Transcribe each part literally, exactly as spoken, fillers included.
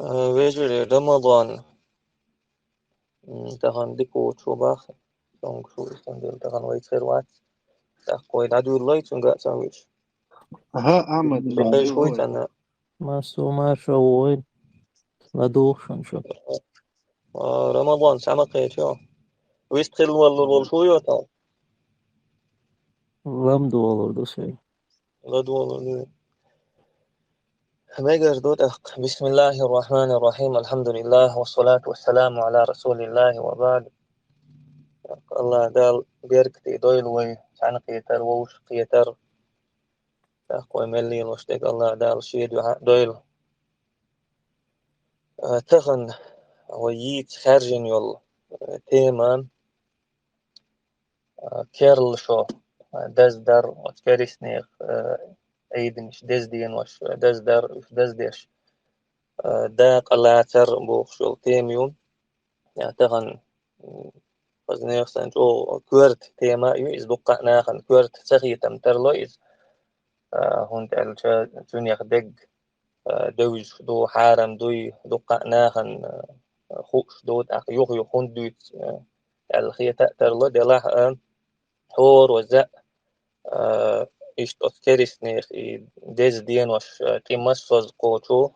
Э, вежарий, Рамадан, м, тахан дика воцу бах, цунга шу исандел тахан вайца хир вац. ТӀаккха вай дӀадуьллай цунга а цхьана вуьйш. Аха, Ахмад, Шу кхайш вуй вай. Цхьана. Массо маршо вой. ЛадугӀу шун шу. А, Рамадан, сама кхечо. Вист хилла валлур волуш ву йо тал? Лам долур ду шай. ЛадугӀу ду. Мегар ду тӀаккха. بسم الله الرحمن الرحيم. الحمد لله والصلاة والسلام على رسول الله وبعد. АллахӀ Дала беркате дойла вай, цхьаьна кхетар, вовшах кхетар. ТӀаккха вай мел лелош дерг АллахӀ Дала шен дуьхьа дойла. Э, тахан вай йийца хаьржина йолу, э, тема, э, керла шо, э, даздар, оцу керистанех, э, Ӏийданаш, деза денош, э, даздар, уьш даздеш, э, дакъа лацар бохуш йолу тема ю. Э, тахан, м, хаза нехан санна чӀогӀа коьрта тема а ю, иза дуккха а нахана коьрта цахетам тарло иза. Э, хӀунда аьлча цуьнех дерг, э, девзаш ду, хьарам дуй, дуккха а нахана, э, хууш ду, тӀаккха юха-юха хӀунда дуьйцу, э, аьлла хета а тарло, делахь а, хӀоразза а, э, иштта оцу керистанех и деза денош, э, тӀе массаза кхочу,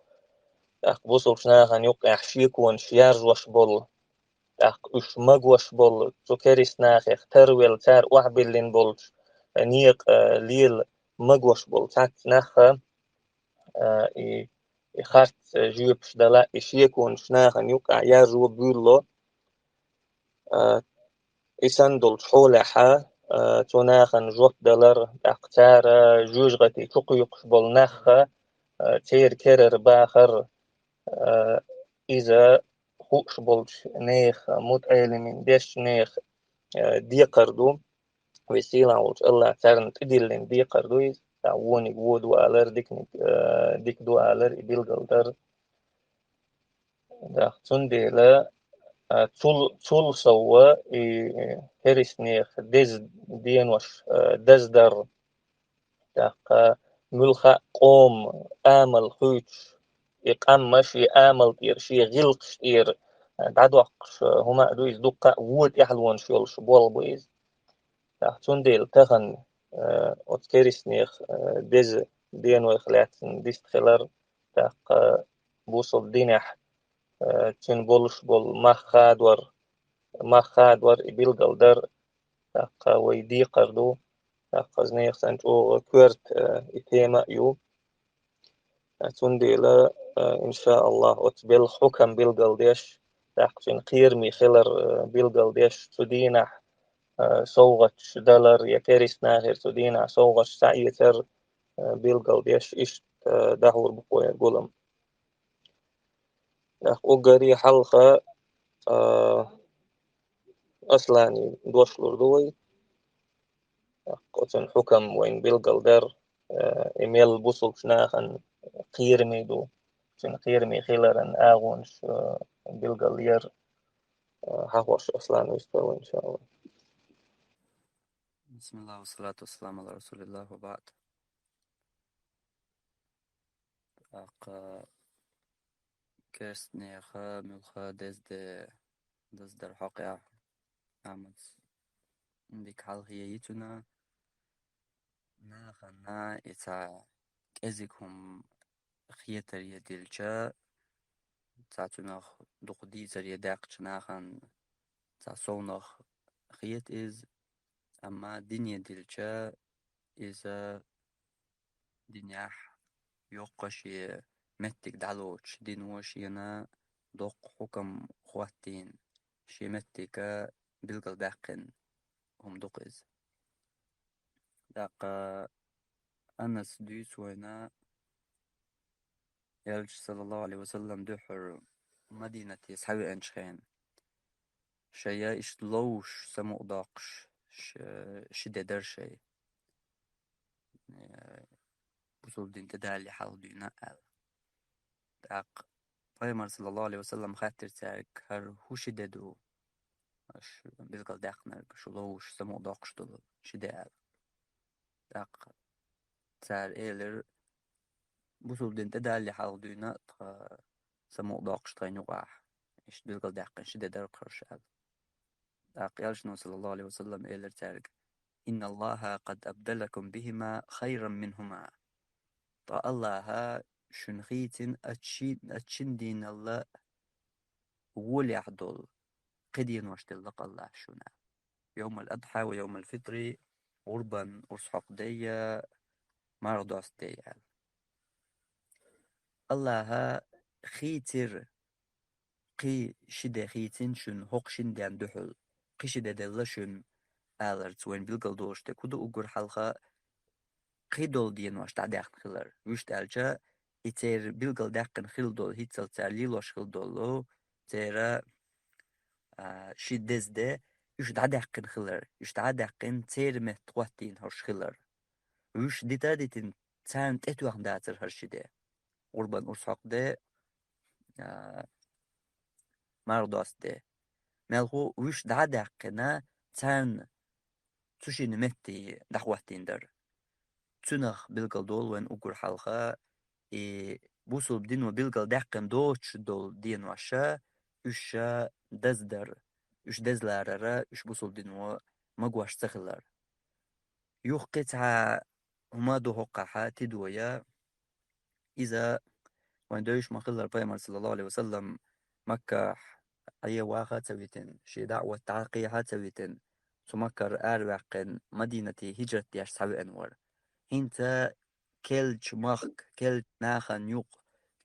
тӀаккха бусулбачу нахана юккъехь шеконаш яржош болу, тӀаккха уьш магош болу, цу керистанахех тарвелла, цара охьабиллина болчу, э, некъа, э, лела магош болу цхьацца нах а, э, и, и харц, э, жоьпаш дала, и шеконаш нахана юккъехь яржо буьйлало. Э, и санна долчу хьолехь, э, цу нахана жоп далар, тӀаккха цара жоьжахати чу кхуьйкхуш болу нах а, э, церан керара бахар, э, иза хууш болчу нехан, мутаӀеламийн дешчу нехан, э, декхар ду. Веза-сийлахь волчу АллахӀа царна тӀедиллина декхар ду иза. Цхьа вониг вон ду алар, диканиг, э, дика ду алар, и билгалдар. Да, цундела, а, цул, цул совгӀа и керистанех деза денош, а, даздар, тӀаккха муьлхха а къоман амал хуьйцуш, и къамаш, и амал тӀера, шен гӀиллакхаш тӀера, а, дӀадоккхуш, а, хӀума а ду иза, дуккха а вон тӀаьхьалонаш йолуш болх бу иза. ТӀаккха цундела тахана, а, оцу керистанех, а, деза денойх лаьцна дист хилар, тӀаккха бусалба динехь, а, цуьнан болуш болу мах хадор, мах хадор, и билгалдар, тӀаккха вай декхар ду, тӀаккха хаза нехан санна чӀогӀа коьрта, а, и тема а ю. Цундела, а, иншааллахӀ, оцу белхан хьукам билгалдеш, тӀаккха цуьнан кхераме хилар, а, билгалдеш, цу дийнахь, а, совгӀаташ далар, я керистанахера цу дийнахь совгӀаташ схьаэцар, а, билгалдеш, иштта, а, дӀахьур бу кху вайн гулам. ТӀаккха уггаре хьалха, а, Аслане дош лур ду вай. ТӀаккха оцуьнан хьукам вайна билгалдар, э, и мел бусулбачу нахана кхераме ду, цуьнан кхераме хиларан агӀонаш, э, билгалъяр, э, хьахош Аслан вистар вай, иншааллахӀ. بسم الله والصلاة والسلام على رسول الله وبعد. ТӀаккха керстанеха муьлхха деза де, даздар хьокъехь, Ахьмад, дика хьалхе йийцина, нахана и цхьа кӀезиг хӀума хетар е дилча, цхьа цунах дукха дийцар е даьккхача нахана цхьа совнах хета иза, амма дине дилча, иза динехь йоккха шен меттиг дӀалоцуш, дино шена доккха хьукам хӀоттийна, шен меттига билгалбаьккхина хӀума ду-кх иза. ТӀаккха Анас дуьйцу вайна, Элча, саллаллаху Ӏалайхи ва саллам, дуьххьара Мадинате схьавеанчу хенахь, шая иштта ловзуш, самукъадоккхуш, ш-, ши де дара шай. Э, бусулба дин тӀедалале хьалха дуьйна аьлла. ТӀаккха Пайхамар, саллаллаху Ӏалайхи ва саллам, хаьттира цаьрга: «ХӀара хӀун ши де ду? Аша билгалдаьккхинарг, шу ловзуш, самукъадоккхуш долу ши де», аьлла. ТӀаккха цара элира: «Бусулба дин тӀедалале хьалха дуьйна тхан тӀамукъадоккхуш тхайна юкъахь, иштта билгалдаьккхина ши де дара-кх хӀорш аьлла. ТӀаккха элчано, саллаллаху Ӏалайхи ва саллам, элира цаьрга: «Инна Аллаха къад абдалакум бихима хайран минхума». Ткъа Аллаха шуна хийцина оцу ши-, оцу шина дийнал а волехь долу кхин денош делла-кх Аллаха шуна. Йовмал-Адхьа ва Йовмал-Фитри, гӀурбан урс хьокху де я, марха досту де я аьлла. Аллаха хийцира, кхин ши де хийцина шуна хӀокху шина ден дуьхьал, кхин ши де делла шуна аларца вайна билгалдолуш дерг хӀун ду уггар хьалха, кхин долу денош дӀадаьккхина хилар. Вуьшта аьлча, и церан билгалдаьккхина хилла долу, хӀинццалц цара лелош хилла долу, церан, а, ши деза де, уьш дӀадаьккхина хилар, уьш дӀадаьккхина церан метта хӀоттийна хӀорш хилар. Уьш дита а дитина, царна тӀетоьхна дацара хӀара ши де. ГӀурбан урс хьокху де, а, марха досту де. Мелхо уьш дӀа а даьккхина, царна цу шина метте дӀахӀоттийна дара. Цунах билгалдолу вайн уггар хьалха, и бусулба дино билгалдаьккхина доцуш долу денош а, уьш а даздар, уьш дезларара, уьш бусулба дино магош ца хилар. Юха кхин цхьа хӀума ду хӀокхахь тидам беш, иза вайн девзаш ма-хиллара, пайхамар, саллаллаху Ӏалайхи ва саллам, Маккахь Ӏе ваха а ца витина, шен даӀват дӀакхехьа а ца витина, цу Маккара араваьккхина, Мадинате хӀижрат деш схьавеана вара. ХӀинца керлачу махка, керлачу нахана юкъа,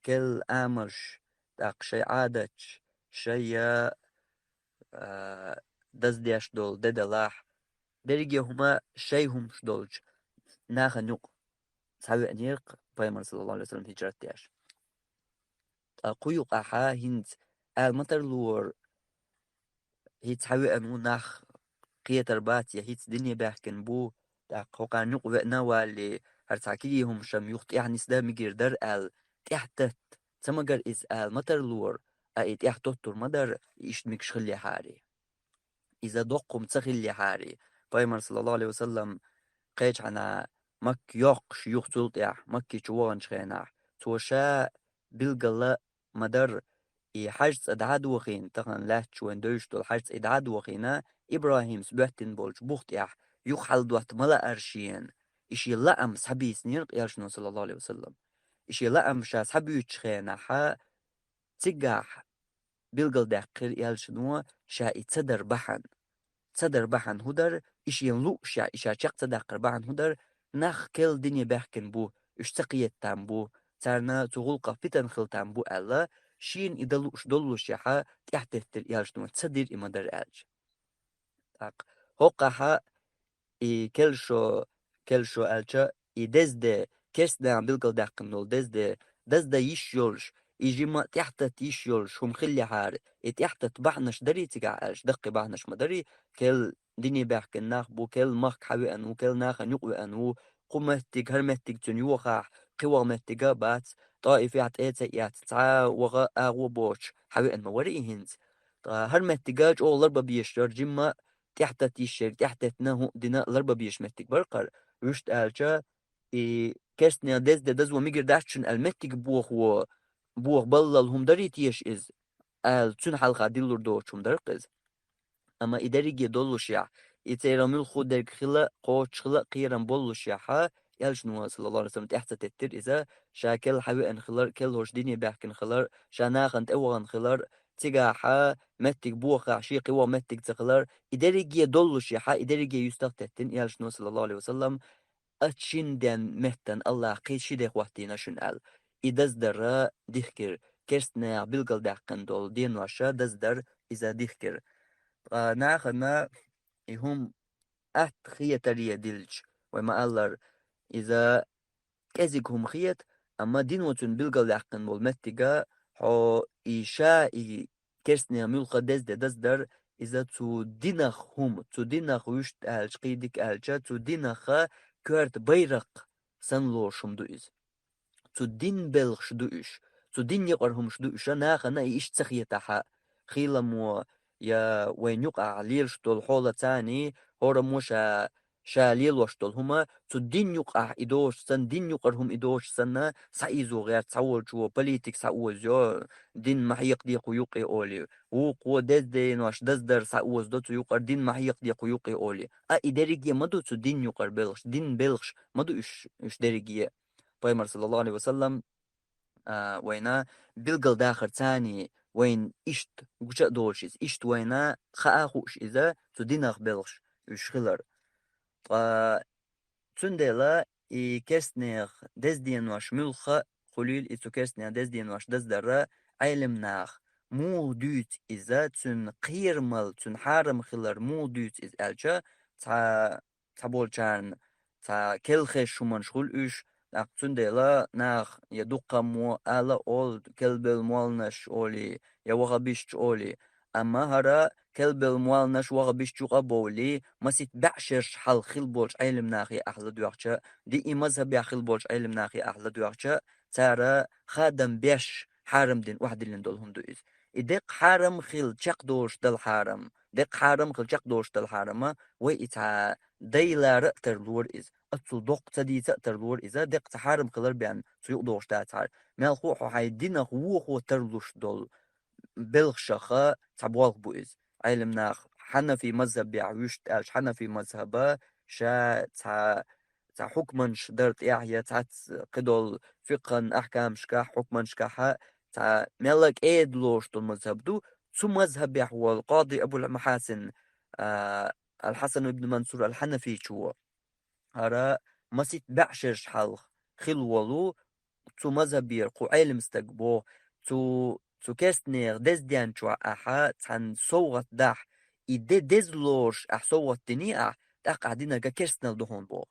керла амалш, тӀаккха шайн Ӏадаташ, шайн, а, даздеш долу де делахь, дерриге хӀума шайн хӀумаш долчу нахана юкъа схьавеанера-кх пайхамар, саллаллаху Ӏалайхи ва саллам, хӀижрат деш. Ткъа кху юкъахь хӀинца ала ма тарлора, хӀинца схьавеана ву, нах кхетар бац, я хӀинца дине баьхкина бу, тӀаккха хӀокхарна юкъа веана а валале, хӀара цхьа кегий хӀумаш-м юха тӀаьхьа нисдан мегар дара аьлла, тӀаьхьататта ца магара иза ала ма тарлора, а и тӀаьхьатоттур ма дара, и иштта мегаш хиллехьара. Иза доккха хӀума ца хиллехьара, пайхамар, саллаллаху Ӏалайхи ва саллам, кхечу хьанна Макка йоккхуш юха цул тӀаьхьа, Макке чу ваханчу хенахь, цо ша билгала ма-дарра, и хьаьжа цӀа дӀа а дохийна, тахана лаьтташ вайн девзаш долу хьаьжа цӀа и дӀа а дохийна, ИбрахӀимс боьттина болчу бух тӀехь юха хьаладотта ма лаьара шена, и шен лаам схьабийцинера-кх элчано, саллаллаху Ӏалайхи ва саллам. И шен лаам ша схьабуьйцучу хенахь, цигахь билгалдаьккхира элчано ша и ца дар бахьана. Ца дар бахьана хӀун дара, и шена луушехь, и ша чекх ца даккхар бахьана хӀун дара, нах керла дине баьхкина бу, уьш ца кхета там бу, царна цу гӀуллакхах питана хила там бу аьлла, шена и дан лууш доллушехь, тӀаьхьатеттира элчано, ца дира и ма-дарра аьлча. ТӀаккха хӀокхахь и керла шо, керла шо аьлча, и деза де, керстанаха билгалдаьккхина долу деза де, даздан йиш йолуш, и жимма а тӀаьхьататта йиш йолуш хӀума хиллехьара, и тӀаьхьататта бахьанаш дарий цигахь аьлча, даккхий бахьанаш ма дарий, керла дине баьхкина нах бу, керла махка схьавеана ву, керла нахана юкъа веана ву, кху меттиг, хӀара меттиг цуьнан йохахь, кхин ваха меттиг а бац, ТӀаифехь тӀе а ца эцна, цхьа а ваха агӀо а боцуш, схьавеана ма варий и хӀинца. Ткъа хӀара меттиг а чӀогӀа ларбан безаш яра, жимма а тӀаьхьататта йиш ерг тӀаьхьатеттина, хӀуъа дина ларбан безаш меттиг бара-кх хӀара, вуьшта аьлча, и керстанех деза де дазо мегар дац шуна аьлла меттиг бохо, боха баллал хӀума дарий теша иза, аьлла, цуьнан хьалха диллур доцуш хӀума дара-кх иза. Амма и дерриге доллушехь, и церан муьлхха дерг хила, кхочуш хила кхерам боллушехь, элчано, саллаллаху Ӏалайхи ва саллам, тӀаьхьа ца теттира иза, ша керла схьавеана хилар, керла хӀорш дине баьхкина хилар, ша нахана тӀевахана хилар, цигахь меттиг бохахь, шен кхин ваха меттиг ца хилар, и дерриге доллушехь, и дерриге юьстах теттина элчано, саллаллаху Ӏалайхи ва саллам, оцу шина ден меттана Аллаха кхин ши де хӀоттийна шуна аьлла. И даздар дихкира, керстанех билгалдаьккхина долу денош а даздар иза дихкира. Ткъа нахана и хӀума атта хетаре дилча, вай ма-аллара, иза кӀезиг хӀума хета, амма дино цуьнан билгалдаьккхина болу меттиг а, хьо и ша и керстанех муьлхха деза де даздар, иза цу динах хӀума, цу динах вуьшта аьлча, кхин дика аьлча, цу динах коьрта байракх санна лоруш хӀума ду иза. Цу дин белхаш ду уьш, цу дин юкъара хӀумаш ду уьш, нахана и иштта ца хетахь, хийламо я вайна юкъахь лелаш долу хьолаца а, хӀораммо ша ша лелош долу хӀума, цу дин юкъахь и доцуш санна, дин юкъара хӀума и доцуш санна, схьаийзо гӀерта цхьаволчо, политик схьаозайо, дин ма хьекхаде кху юкъе олий, вукхо дезденош даздар схьаозадо цу юкъара, дин ма хьекхаде кху юкъе олий. А и дерриге ма ду цу дин юкъара белхаш, дин белхаш ма ду уьш, уьш дерриге. Пайхамар, саллаллаху алейхи ва саллам, а, вайна билгалдахар царний вайна иштта гуча а долуш иза, иштта вайна хаа а хууш иза, цу динах белхаш уьш хилар. Ткъа цундела и керстанех дезденош муьлхха а хуьлийла, и цу керстанех дезденош даздарра Ӏелам наха муха дуьйцу иза, цуьнан кхерамал, цуьнан хьарам хилар муха дуьйцу иза аьлча, цхьа цхьаболчарна цхьа келхеш хӀуманаш хуьлу уьш, тӀаккха цундела наха я дуккхаммо ала а олу, келбелла молланаш олий, я вахабисташ олий. Амма хӀара келбелла молланаш, вахабисташ юкъа а бовлий, масийтта бӀешераш хьалха хилла болчу Ӏелам нахе ахь ладоьгӀча, диъ мазхабехь хилла болчу Ӏелам нахе ахь ладоьгӀча, цара хадам беш хьарам дина охьадиллина долу хӀума ду иза. И деккъа хьарам хила чекхдолуш дала хьарам, деккъа хьарам хила чекхдолуш дала хьарама, вай и цхьа дайлара а тарлора иза, оццул доккха ца дийца а тарлора иза, деккъа цхьа хьарам хилар бен цу юкъа догӀуш дацахьара. Мелхо а хьо хьайн динах вохо тарлуш долу белхашаха цхьа болх бу иза. Ӏелам нах хьанафи мазхабехь вуьшта аьлча, хьанафи мазхаба ша цхьа, цхьа хьукманаш дар тӀехь я цхьацца кхидолу фикъхӀан ахькамашкахь, хьукманашкахьа цхьа мелла кӀеда лоруш долу мазхаб ду. Цу мазхабехь волу Къади Абул Махьасин, а, Ал-Хьасан ибн Мансур ал-Хьанафичо, хӀара масийтта бӀешераш хьалха хилла волу цу мазхабера кху Ӏелам стаг боху, цу, цу керстанех дезден чохь ахьа цхьаьна совгӀат дахь, и де деза лоруш ахь совгӀат дини ахь, тӀаккха ахь динарга керстанал ду хьуна боху.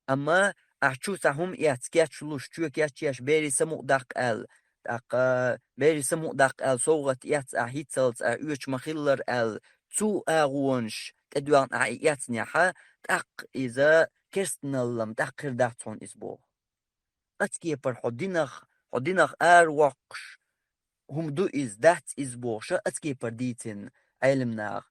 Амма ахь чу цхьа хӀума эцна кечлуш, чоь кечъеш, берийн самукъадаккха аьлла, тӀаккха берийн самукъадаккха аьлла совгӀат эцна ахь, хӀинццалц ахь оьцуш ма-хиллара аьлла, цу агӀонаш тӀедоьгӀна ахь и эцнехьа, тӀаккха иза керстанал-м тӀаккха хир дац хьуна иза боху. Оцу кепара хьо динах, хьо динах аравоккхуш хӀума ду иза, дац иза бохуша, оцу кепара дийцина Ӏелам наха.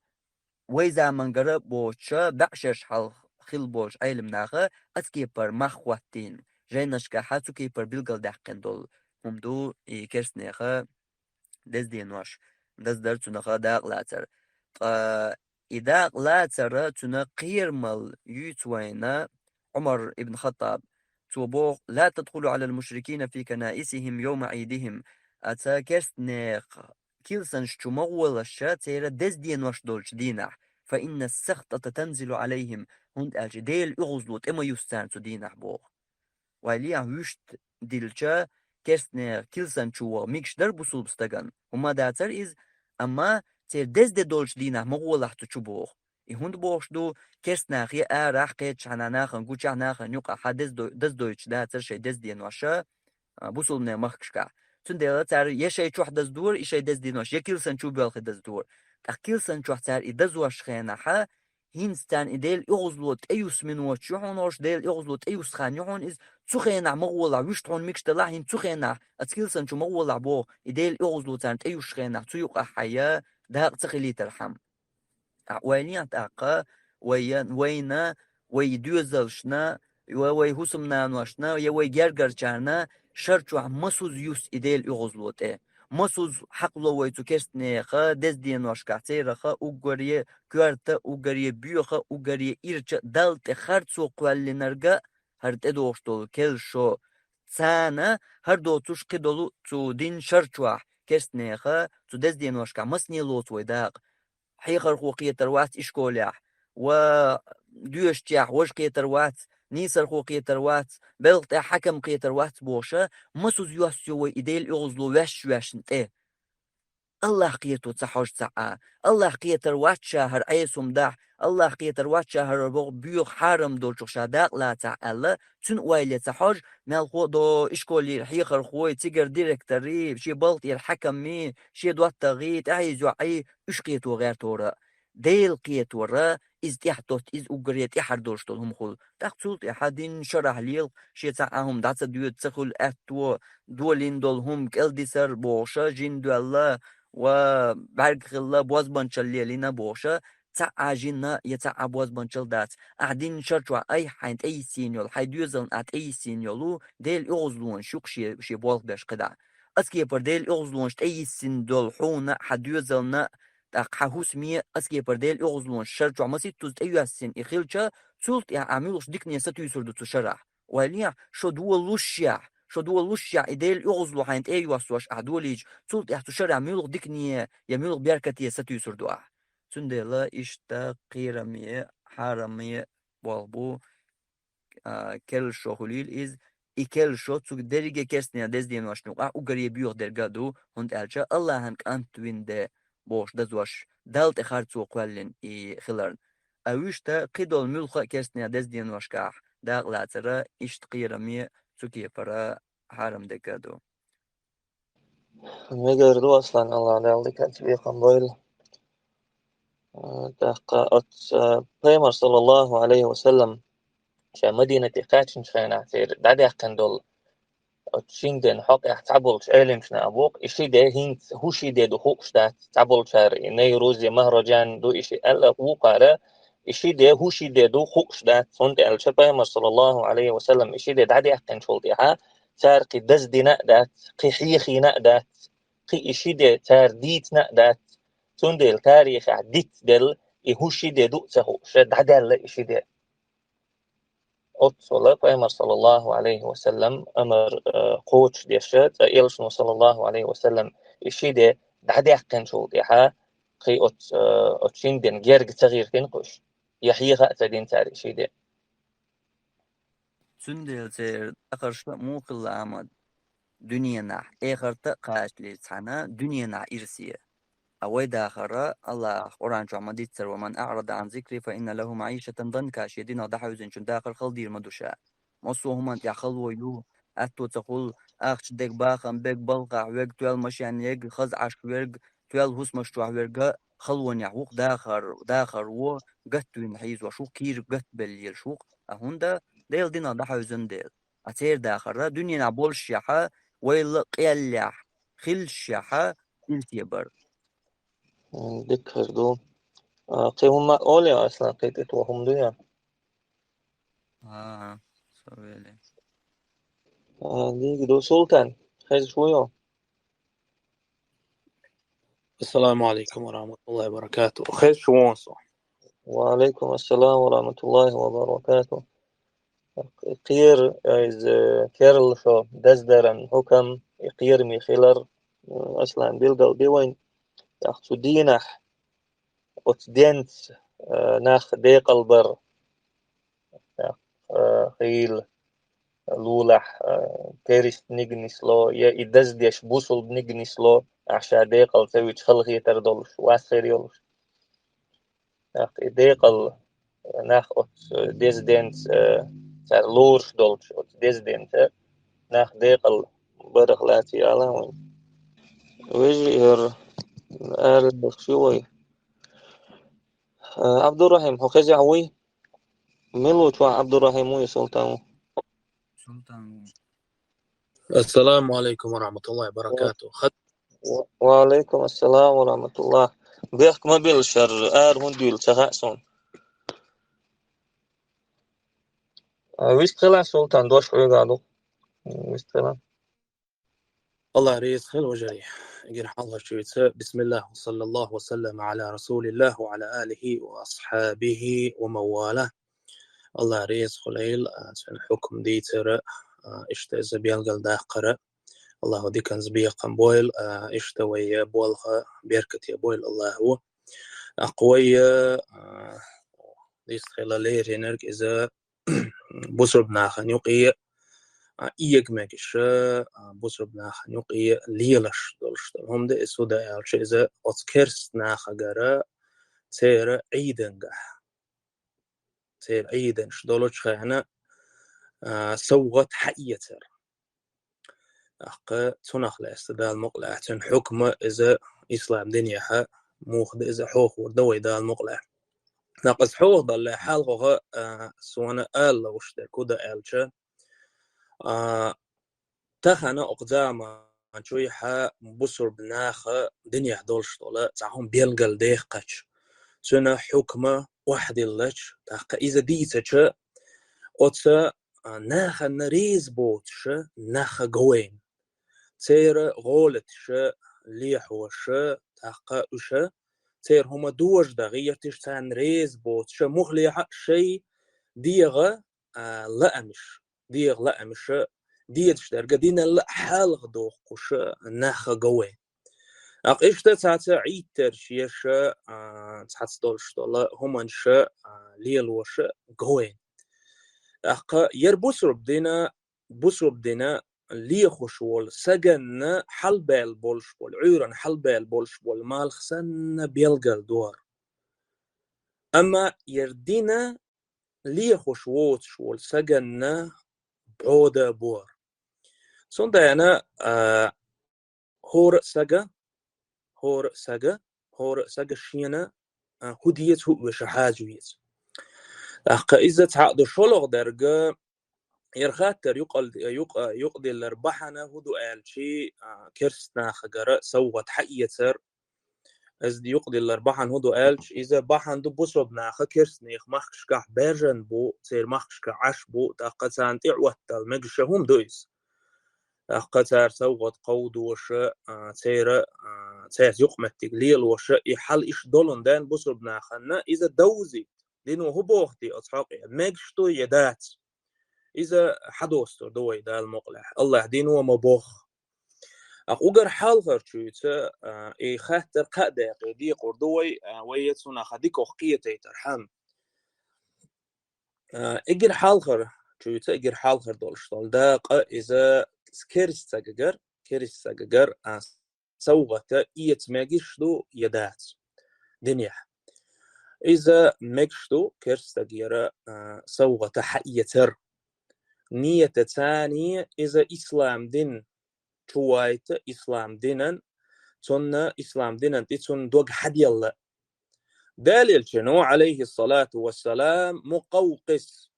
Вай замангара а боцуша, бӀешераш хьалха хилла болчу Ӏелам наха оцу кепара мах хӀоттийна, жайнашкахьа цу кепара билгалдаьккхина долу хӀума ду и керстанеха дезденош даздар, цунаха дакъа лацар. Ткъа и дакъа лацара цуьнан кхерамал юьйцу вайна Ӏумар ибн Хаттаб. Цо боху: «Ла тадхулу Ӏалал мушрикина фи канаисихим йовма Ӏийдихим». Аца керстанех килсанаш чу ма гӀолаша церан дезденош долчу дийнахь, «фа инна сахтата танзилу Ӏалайхим», хӀунда аьлча Делан оьгӀазло тӀе ма юс царна цу дийнахь боху. Вай лиахь вуьшта дилча, керстанех килсан чу ваха мегаш дара бусулба стагана, хӀума дацара иза, амма церан дезде долчу дийнахь ма гӀолахь цу чу боху. И хӀунда бохуш ду, керстанахе арахь кхеччахьана нахана гучахь, нахана юкъахьа дездо-, даздойтуш дацара шайн дезденоша, а, бусулбанийн махкашкахь. Цундела цара я шайн чохь даздора и шайн дезденош, я килсан чу боьлхий даздора. ТӀаккха килсан чохь цара и дазош хенахьа, хӀинца царна и Делан оьгӀазло тӀеюссу минот ю хьуна, ош Делан оьгӀазло тӀеюссу хан ю хьуна иза, цу хенахь ма гӀолахь, вуьшта хьуна мегаш далахь, хӀинца цу хенахь, аца килсан чу ма гӀолахь боху, и Делан оьгӀазло царна тӀеюссу хенахь, цу юкъахь хьайя дакъа ца хилийтархьама. Ахь ойла ян тӀаккха, вай я-, вайна, вай доьзалшна, я вай хӀусамнаношна, я вай гергарчарна шар чохь масуза юс и Делан оьгӀазло тӀе. Масуза хьакхало вай цу керстанеха дезденошкахь цераха уггаре коьрта, уггаре боьха, уггаре ирча Далла тӀе харцо кхоьллинарга, хӀара тӀедогӀуш долу кел шо. Царна хӀара доцуш кхидолу цу дин шар чохь керстанеха цу дезденошкахь масане лоцу вай дакъа. Хьехархо кхетар вац ишколехь, ва доьшучехь важа кхетар вац, нийсархо кхетар вац, белха тӀехь хьаькам кхетар вац бохуша, масуза йоссайо вай и Делан оьгӀазло ваьшна-ваьшна тӀе. Аллах кхето ца хьожу цхьа а, Аллах кхетар вац ша хӀара Ӏеса хӀума дахь, Аллах кхетар вац ша хӀара боху боьха хьарам долчух ша дакъа лацахь аьлла, цуьнан ойла ца хьожу, мелхо а до ишколера хьехархой, цигара директорий, шен балха тӀера хьаькамий, шен доттагӀий, тӀаьхьийза йоӀий, уьш кхето гӀертора. Дела кхетора, иза тӀаьхьатотта, иза уггаре тӀаьхьара долуш долу хӀума хуьлу. ТӀаккха цул тӀаьхьа дин шарахь лела, шен цхьа а хӀума дӀа ца доьду, ца хуьлу аьтто, долийна долу хӀума кӀелдисар бохуша, жин доьлла ва бӀаьрг хилла, бозбанчалла лелийна бохуша, цхьа а жин я цхьа а бозбанчал дац. Ахь динна шар чохь айхьа хьайна тӀейиссийна йолу, хьайн доьзална ахь тӀейиссийна йолу Делан оьгӀазлонаш ю-кх шен, шен болх беш кхидӀа. Оцу кепара Делан оьгӀазлонаш тӀейиссина долу хьуна, хьан доьзална, тӀаккха хьан хӀусаме оцу кепара Делан оьгӀазлонаш шар чохь масийттаза тӀейоьссина и хилча, цул тӀаьхьа ахь муьлхачу дикане сатуьйсур ду цу шарахь? Ойла е, шо долушшехь, шо долушшехь и Делан оьгӀазло хьайна тӀе а йоссош ахь долийча, цул тӀаьхьа цу шарахь муьлха дикане я муьлха беркате сатуьйсур ду ахь? Цундела иштта кхераме, хьараме болх бу, а, керла шо хуьлийла иза. И керла шо цу дерриге керстанийн деза деношна юкъахь уггаре боьха дерг а ду, хӀунда аьлча Аллахьан кӀант вина де бохуш дазош, Далла тӀе харцо кхоьллина и хиларна. А вуьшта кхидолу муьлхха а керстанийн деза деношкахь дакъалацара иштта кхераме цу кепара хьарам дерг а ду. Мегар ду, Аслан, Аллах Дала диканца бекхам бойла. Э, тӀаккха оцу, э, Пайхамар, саллаллаху алейхи ва саллам, ша Мадинате кхаьчначу хенахь церан дӀадаьккхина долу оцу шина ден хьокъехь цхьаболчу Ӏеламчу наха боху, и ши де хӀинца хӀун ши де ду хууш дац, цхьаболчара и Найруз я Махраджан ду и ши аьлла вукхара, и ши де хӀун ши де ду хууш дац, хӀунда аьлча Пайхамар, саллаллаху алейхи ва саллам, и ши де дӀадаьккхинчул тӀаьхьа цара кхин даздина а дац, кхин хьехийна а дац, кхин и ши де цара дийцина а дац. Цундела тарихехь дицделла и хӀун ши де ду а ца хууш, дӀадаьлла и ши де. Оццула Пайхамар, саллаллаху алейхи ва саллам, амар, э, кхочушдеш, цкъа элчано, саллаллаху алейхи ва саллам, и ши де дӀадаьккхинчул тӀаьхьа кхин оцу, э, оцу шина ден герга ца гӀиртина кхуьш, я хьеха а ца дина цара и ши де. Цундела церан дахарш муха хилла, Ахьмад, дуьненахь, эхарта а кхачале цхьаьна дуьненахь ирсе. А вай дахар, Аллаха Къуръан чохь ма-дийццара: «Ва ман аърада ан зикри, фа инна лаху маъишатан данка», шен динах дӀахьевзинчун дахар хала дийр ма ду ша. Массо а хӀуманна тӀехь хало ю, аьтто ца хуьлу, ахча дерг, бахам берг, балхахь верг, тоьлла машен ерг, хаза Ӏаш верг, тоьлла хӀусамаш чохь верг а халонехь ву-кх, дахар, дахар ву, гатвина хьийзош ву-кх, кийра гатбелла езаш ву-кх, а хӀунда Делан динах дӀахьевзина дела. А церан дахар дуьненахь боллушехь, вайл къаьллехь, хиллушехь, ирсе бар. М, дика хир ду. А, кхин хӀума олий, Аслан, кхин тӀе тоха хӀума дуй? А, со велий. А, дика ду, Султан, хезаш вуй хьо? Ассаламу алейкум ва рахматуллахи ва баракатух. Хезаш ву со? Ва алейкум ассалам ва рахматуллахи ва баракатух. Кхера, иза, керла шо даздаран хьукам, и кхераме хилар, м, Аслан, билгал де вайн. ТӀаккха цу дийнахь оцу денца, э, нах декъал бар, э, хийла лулахь, э, керистаниг нисло, я и даздеш бусулбаниг нисло, ахь ша декъал ца вича халахетар долуш, вас хир йолуш. ТӀаккха и декъал, э, нах оцу деза денца, э, цара лоруш долчу оцу деза денца нах декъал барах лаций ала вайн. Вежарий, хӀара аьлла шу вай. Э, Абдурахим, хьо хезехь вуй? Мила ву чохь Абдурахим ву, Султан ву? Султан ву. Ассаламу алейкум ва рахматуллахи ва баракатух. Ва, ва алейкум ассалам ва рахматуллах. Бехк ма билла шар, ара хӀунда дуьйла ца хаьа суна. А, вист хила, Султан, дош хьоьга ду. Вист хила. Аллах реза хила, вежарий. Эгер хьалхарчуьйца, бисмиллах, ва саллаллаху ва саллама аля расулиллах ва аля алихи ва асхьабихи ва ман вала. Аллах реза хуьлийла, а, цуьнан хьукам дийцара, а, иштта иза белгалдаккхара. Аллаху диканца бекхам бойла, а, иштта вай болх беркате бойла Аллаху. ТӀаккха вай, а, дистхила леринарг иза бусурба нахана юкъе, а, эгамегаш, а, бусурба нахана юкъе лелаш долуш долу хӀума ду иза, хӀунда аьлча иза оцу керста нахагара церан Ӏийдангахь, церан Ӏийданаш долучу хенахь, а, совгӀат хьаэцар. ТӀаккха цунах лаьцна Дала мукъ лахь, цуьнан хьукма иза ислам динехь муха ду иза хьохур дан вай Дала мукъ лахь. ТӀаккха иза хьоха даллале хьалхо, а, суна ала лууш дерг хӀун ду аьлча, а, тахана окху заман чуьйхьа бусурба наха динехь долуш долу цхьа хӀума белгалдаьккхича, цуьнан хьукма охьадиллача, тӀаккха иза дийцача, оцу, а, нахана реза боцуша нах говайна. Церан гӀолаташа, лехьоша, тӀаккха уьша, церан хӀума дожа дан гӀерташ, царна реза боцуша, мухлехьа шайн дегӀа, а, лаамаш, дегӀа лаамаша, дедаш дерга динал а хьалха дохкуша нах говайна. ТӀаккха иштта цхьацца Ӏиттарш еша, а, цхьацца долуш дола хӀуманша, а, лелоша говайна. ТӀаккха яра бусурба дина, бусурба дина лехуш волу саганна хьалабаьлла болуш болу, Ӏуьйранна хьалабаьлла болуш болу малх санна белгал дора. Амма яра дина лехуш воцуш волу саганна бӀода бора. Цундела, а, хӀора а сага, хӀора а сага, хӀора а сага шена, а, хӀун деза, хӀун оьшу хьажа веза. ТӀаккха иза цхьаъ ду. ШолгӀа дерг, яра хаттар юкъал-, юкъа-, юкъадиллар бахьана хӀун ду аьлчи, а, керст нахагара совгӀат хьаэцар. Иза юкъадиллар бахьана хӀун ду аьлча, иза бахьана ду бусурба наха керст нехан махкашкахь баьржина бу, церан махкашкахь Ӏаш бу, тӀаккха царна тӀе а оттал мегаш хӀума ду иза. ТӀаккха цара совгӀат кховдоша, а, церан, а, цаьрца юкъаметтиг лелоша, и хьал иштта долун ден бусурба нахана иза довзийта. Дино хӀун боху те оцу хьокъе? Мегаш ду я дац? Иза хьадостур ду вай Дала мукъалахь. АллахӀ дино ма боху. ТӀаккха уггар хьалхарчуьйца, а, и хаттар кхаа дакъе декъур ду вай, а, вай цунах дикох кхетайтархьама. А, эггара хьалхарчуьйца, эггара хьалхар долуш долу дакъа иза керст сагагара, керст сагагара, а, совгӀата эца мегаш ду я дац динехь. Иза мегаш ду керст стагера, а, совгӀата хьаэцар. Нийятаца иза ислам дин чу вайта, ислам динан, цунна ислам динан тӀе цунна дог хьаделла. Далилча, ну, алейхиссалату вассалам, Мукъавкъис.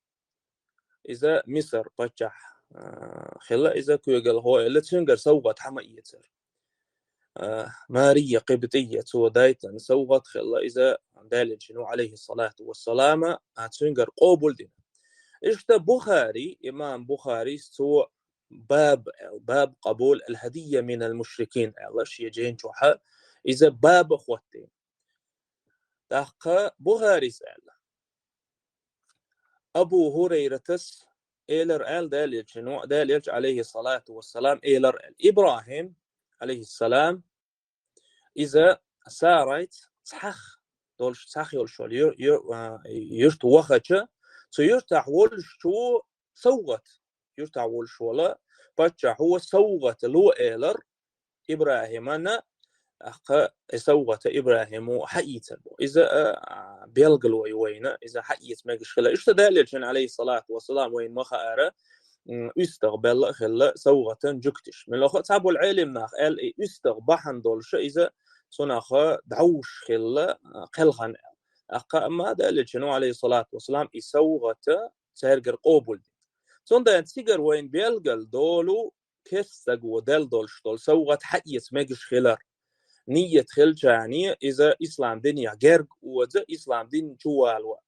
Иза Мисар паччахь, а, хилла, иза куьйгалхо элла, цуьнгара совгӀат хьа ма эцара. А, Мария Къибтия, цо дайтина совгӀат хилла, иза Далилча, ну, алейхиссалату вассалама, а, цуьнгара къобал дина. Иштта Бухари, имам Бухарис цо баб аьлла, баб къабул аль-хадийя мин аль-мушрикин аьлла, шен жен чохьа иза баба хӀоттийна. ТӀаккха Бухарис аьлла: Абу ХӀурайратас элар аьлла, Далилча, ну, Далилча, алейхиссалату вассалам, элар аьлла. ИбрахӀим, алейхиссалам, иза Сарайца цхьаьх долуш, цхьаьх йолуш волу ю-, ю-, а, юьрта вахача, цу юьртахь волуш цо совгӀат, юьртахь волуш волу паччахьо совгӀат ло элар ИбрахӀимана, тӀаккха и совгӀата ИбрахӀимо хьаийцар бу. Иза, а, а, белгало ю вайна, иза хьаийца мегаш хила. Иштта Далилча, алейхиссалату вассалам, вайна ма хаара, м, уьстагӀ белла а хилла совгӀатан жуьгтиш. Мелхо а цхьаболу Ӏелим нах аьлла, и уьстагӀ бахьана долуша иза цунах дӀовш хилла, а, кхелхана аьлла. ТӀаккха амма Далилча, ну, алейхиссалату вассалам, и совгӀата цаьргара къобал дина. Цундела цигара вайна белгал долу керст стаго делла долуш долу совгӀат хьаэца мегаш хилар. Нийят хилчарна иза ислам динехь герга оза, ислам дин чу вало.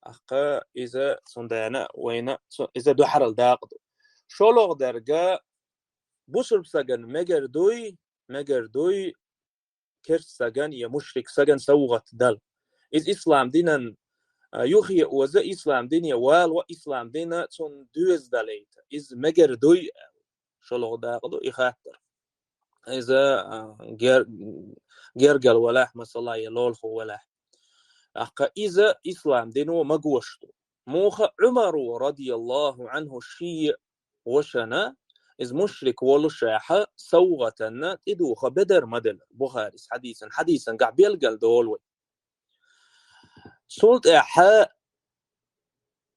ТӀаккха иза цундела вайна цу-, иза дуьхьарал дакъа ду. ШолгӀа дерг, бусурба сагана мегар дуй, мегар дуй керст сагана я мушрик сагана совгӀат дала. Иза ислам динан, а, юххе оза, ислам дине вало, ислам дина цунна доьза далийта. Иза мегар дуй аьлла. ШолгӀа дакъа ду и хаттар. Иза, а, гер-, гергал валахь, масала, я лолхо валахь. ТӀаккха иза ислам дино магош ду. Муха Ӏумаро, радияллаху Ӏанху, шен вашана, иза мушрик волушехьа, совгӀатанна тӀедуха бедар ма делла. Бухарис хьадийсан, хьадийсан гахь белгал долу вай. Цул тӀаьхьа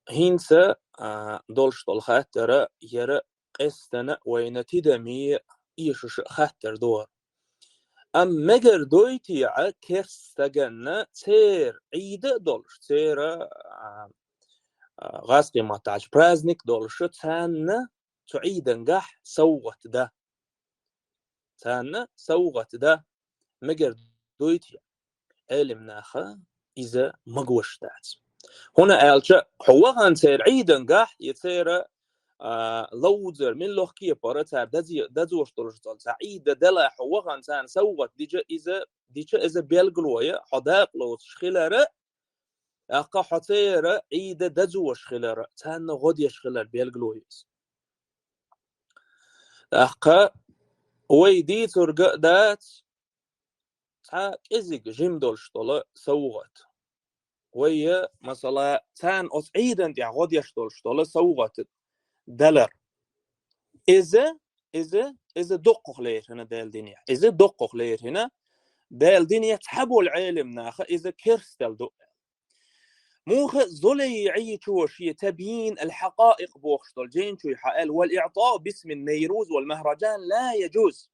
хӀинца, а, долуш долу хаттара яра къестана вайна тидаме эшуш хаттар дора. Амма мегар дуй те а керст стаганна церан Ӏийда а долуш, церан, а, а, гӀазкхийн маттахь праздник долуша, царна цу Ӏийдангахь совгӀат дан. Царна совгӀат дан мегар дуй те а? Ӏелим наха иза магош дац. ХӀуна аьлча, хьо вахана церан Ӏийдангахь, я церан, а, ловзар, миллох кепара цара дазе-, дазош долуш долу, цхьа Ӏийда дала хьо вахана царна совгӀат дича, иза, дича иза белгало я, хьо дакъалоцуш хилара, тӀаккха хьо церан Ӏийда дазош хилара, царна гӀо деш хилара белгало я иза. ТӀаккха вай дийцург а дац, цхьа кӀезиг жима долуш долу совгӀат. Вай, масала, царна оцу Ӏийдан тӀехь гӀо деш долуш долу совгӀат далар. Иза, иза, иза дуккхах лерина Делан динехь. Иза дуккхах лерина Делан динехь цхьаболу Ӏелам наха иза керстал ду. Муха Зулайгӏичо шен Табйин ал-Хьакъаикъ бохуш долу жайна чуьйхьа аьлла: «Вал-иътау бисмин Найруз вал-Махраджан ла яджуз».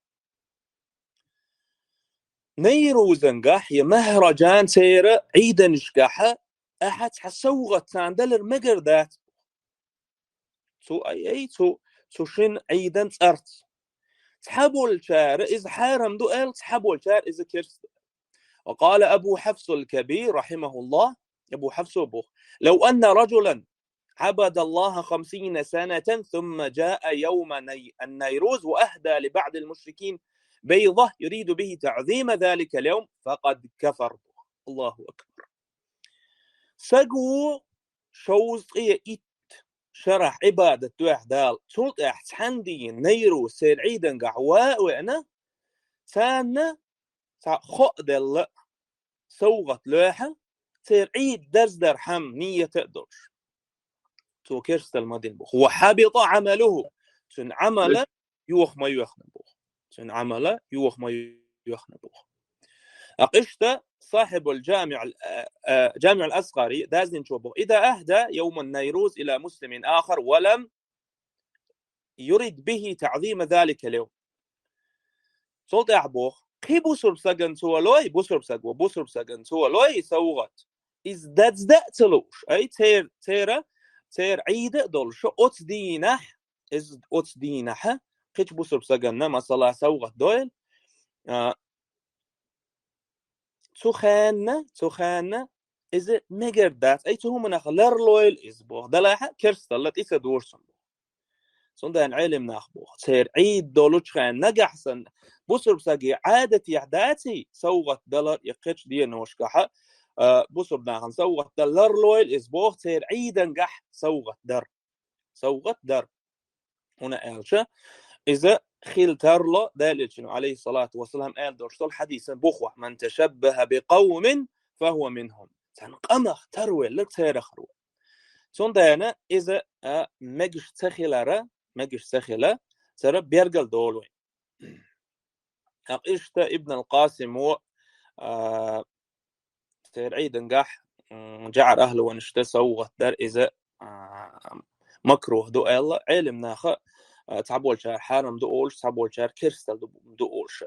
Найрузангахь я Махраджан церан Ӏийданашкахь ахьа цхьа совгӀат царна далар мегар дац. Цу ай, ай, цу, цу шина Ӏийдан цӀарца. Цхьаболчара иза хьарам ду аьлла, цхьаболчара иза керста ду. Ва къала Абу Хьафсул Кабир, рахьимахуллахь, Абу Хьафсо боху: «Лав анна раджулан Ӏабадаллаха хамсина санатан, сумма джаа явма най-, ан-Найруз ва ахда ли баъдил мушрикин байда юриду бихи таъзима заликал явм, факъад кафар». Аллаху акбар. Саго шовзткъе итт шарахь Ӏибадат доьхьа Дала, цул тӀаьхьа цхьана дийна Найруз церан Ӏийдангахь ван а веана, царна цхьа хо а делла, совгӀат лоьхьа, церан Ӏийд даздархьама нийята а долуш. Цо керстал ма дина боху. Ва хьабита Ӏамалуху. Цуьнан Ӏамала йоха ма йоьхна боху. Цуьнан Ӏамала йоха ма йоьхна боху. ТӀаккха иштта сахьибул Джамиъ, а, а, Джамиъул Асгъари даздинчо боху: «Иза ахда явман Найруз ила муслимин ахар ва лам юрид бихи таъзима заликал явм». Цул тӀаьхьа боху: «Кхин бусурба сагана цо лой, бусурба саго, бусурба сагана цо лой совгӀат. Иза даздан а ца лууш, ай, цер-, цера, церан Ӏийда а долуш, оцу дийнахь, иза оцу дийнахь, кхечу бусурба сагана, масала, совгӀат дойла, а, цу хенна, цу хенна иза мегар дац, ай, цу хӀуманах ларлойла иза», боху. Далахьа керсталла тӀе ца дора цунна боху. Цундела Ӏелам нах боху: церан Ӏийд долучу хенна нагахь санна, бусурба саге Ӏадатехь даций, совгӀат далар я кхечу деношкахьа, а, бусурба нахана совгӀат далар ларлойла иза боху, церан Ӏийдангахь совгӀат дар. СовгӀат дар. ХӀуна аьлча, иза хила тарло, Делан Элчано, алейхиссалату вассалам, аьлла долуш долу хьадисан бухахь: «Ман ташаббаха би къавмин, фахуа минхум». Царна къамах тарвелларг церахар ву. Цундела иза, а, мегаш ца хилара, мегаш ца хила, цара бергал долу вай. ТӀаккха иштта Ибн ал-Къасимо, а, церан Ӏийдангахь, м, джаӀар ахлу ванашта совгӀат дар иза, а, макрух ду аьлла, Ӏелам наха, а, цхьаболчара хьарам ду олуш, цхьаболчара керстал ду, ду олуш.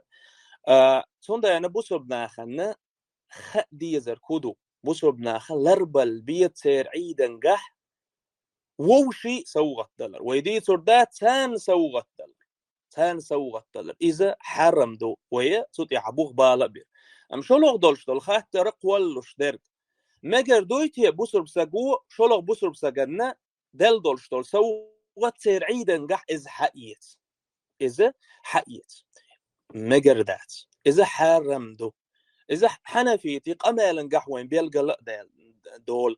А, цундела бусурба нахана хаа дезарг хӀун ду? Бусурба наха ларбал бе церан Ӏийдангахь вовший совгӀат далар. Вай дийцур дац царна совгӀат далар. Царна совгӀат далар. Иза хьарам ду, вай цу тӀехь бух бала а бира. Амма шолгӀа долуш долу хаттар кхоллалуш дерг. Мегар дуй те бусурба саго шолгӀа бусурба саганна делла долуш долу совгӀат церан Ӏийдангахь иза хьаэца? Иза хьаэца. Мегар дац. Иза хьарам ду. Иза хьанафитий къамелангахь вайн белгала а дел-, долу.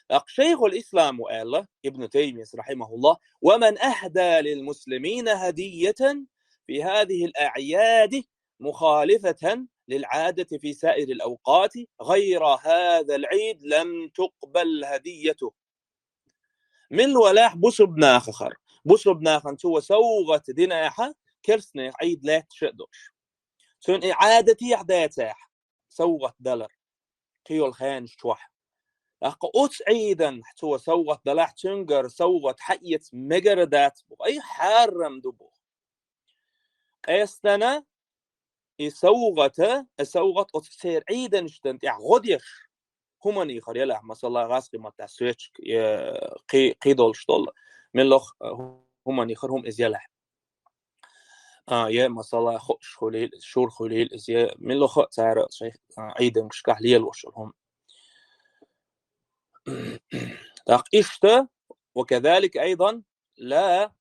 ТӀаккха шайхул ислам ву аьлла, Ибн Таймияс, рахьимахуллах: «Ва ман ахда лил муслимина хадийятан фи хазихил аъяди мухалифатан лил Ӏадати фи саирил авкъати гӀайра хазал Ӏийд лам тукъбал хадийятуху». Мила валахь бусурба нахахара, бусурба нахана цо совгӀат динехьа, керстанех Ӏийд лаьтташ а долуш. Цуьнан и Ӏадатехь дацахь совгӀат далар, кхийолу хенаш чохь. ТӀаккха оцу Ӏийдан цо совгӀат далахь, цуьнгара совгӀат хьаэца мегар а дац боху. Ай, хьарам ду боху. Къестана и совгӀата, и совгӀат оцу церан Ӏийданашдан тӀехь гӀо деш хӀуманехара елахь, масала, гӀазкхи маттахь соьчка, я кхи-, кхидолуш долу, меллох, а, хӀуманехара хӀума иза елахь. А, я, масала, хоуш хуьлийла иза, шура хуьлийла иза, я меллох а цара шайн, а, Ӏийданашкахь лелош йолу хӀума. Так, иштта, وكذلك أيضا لا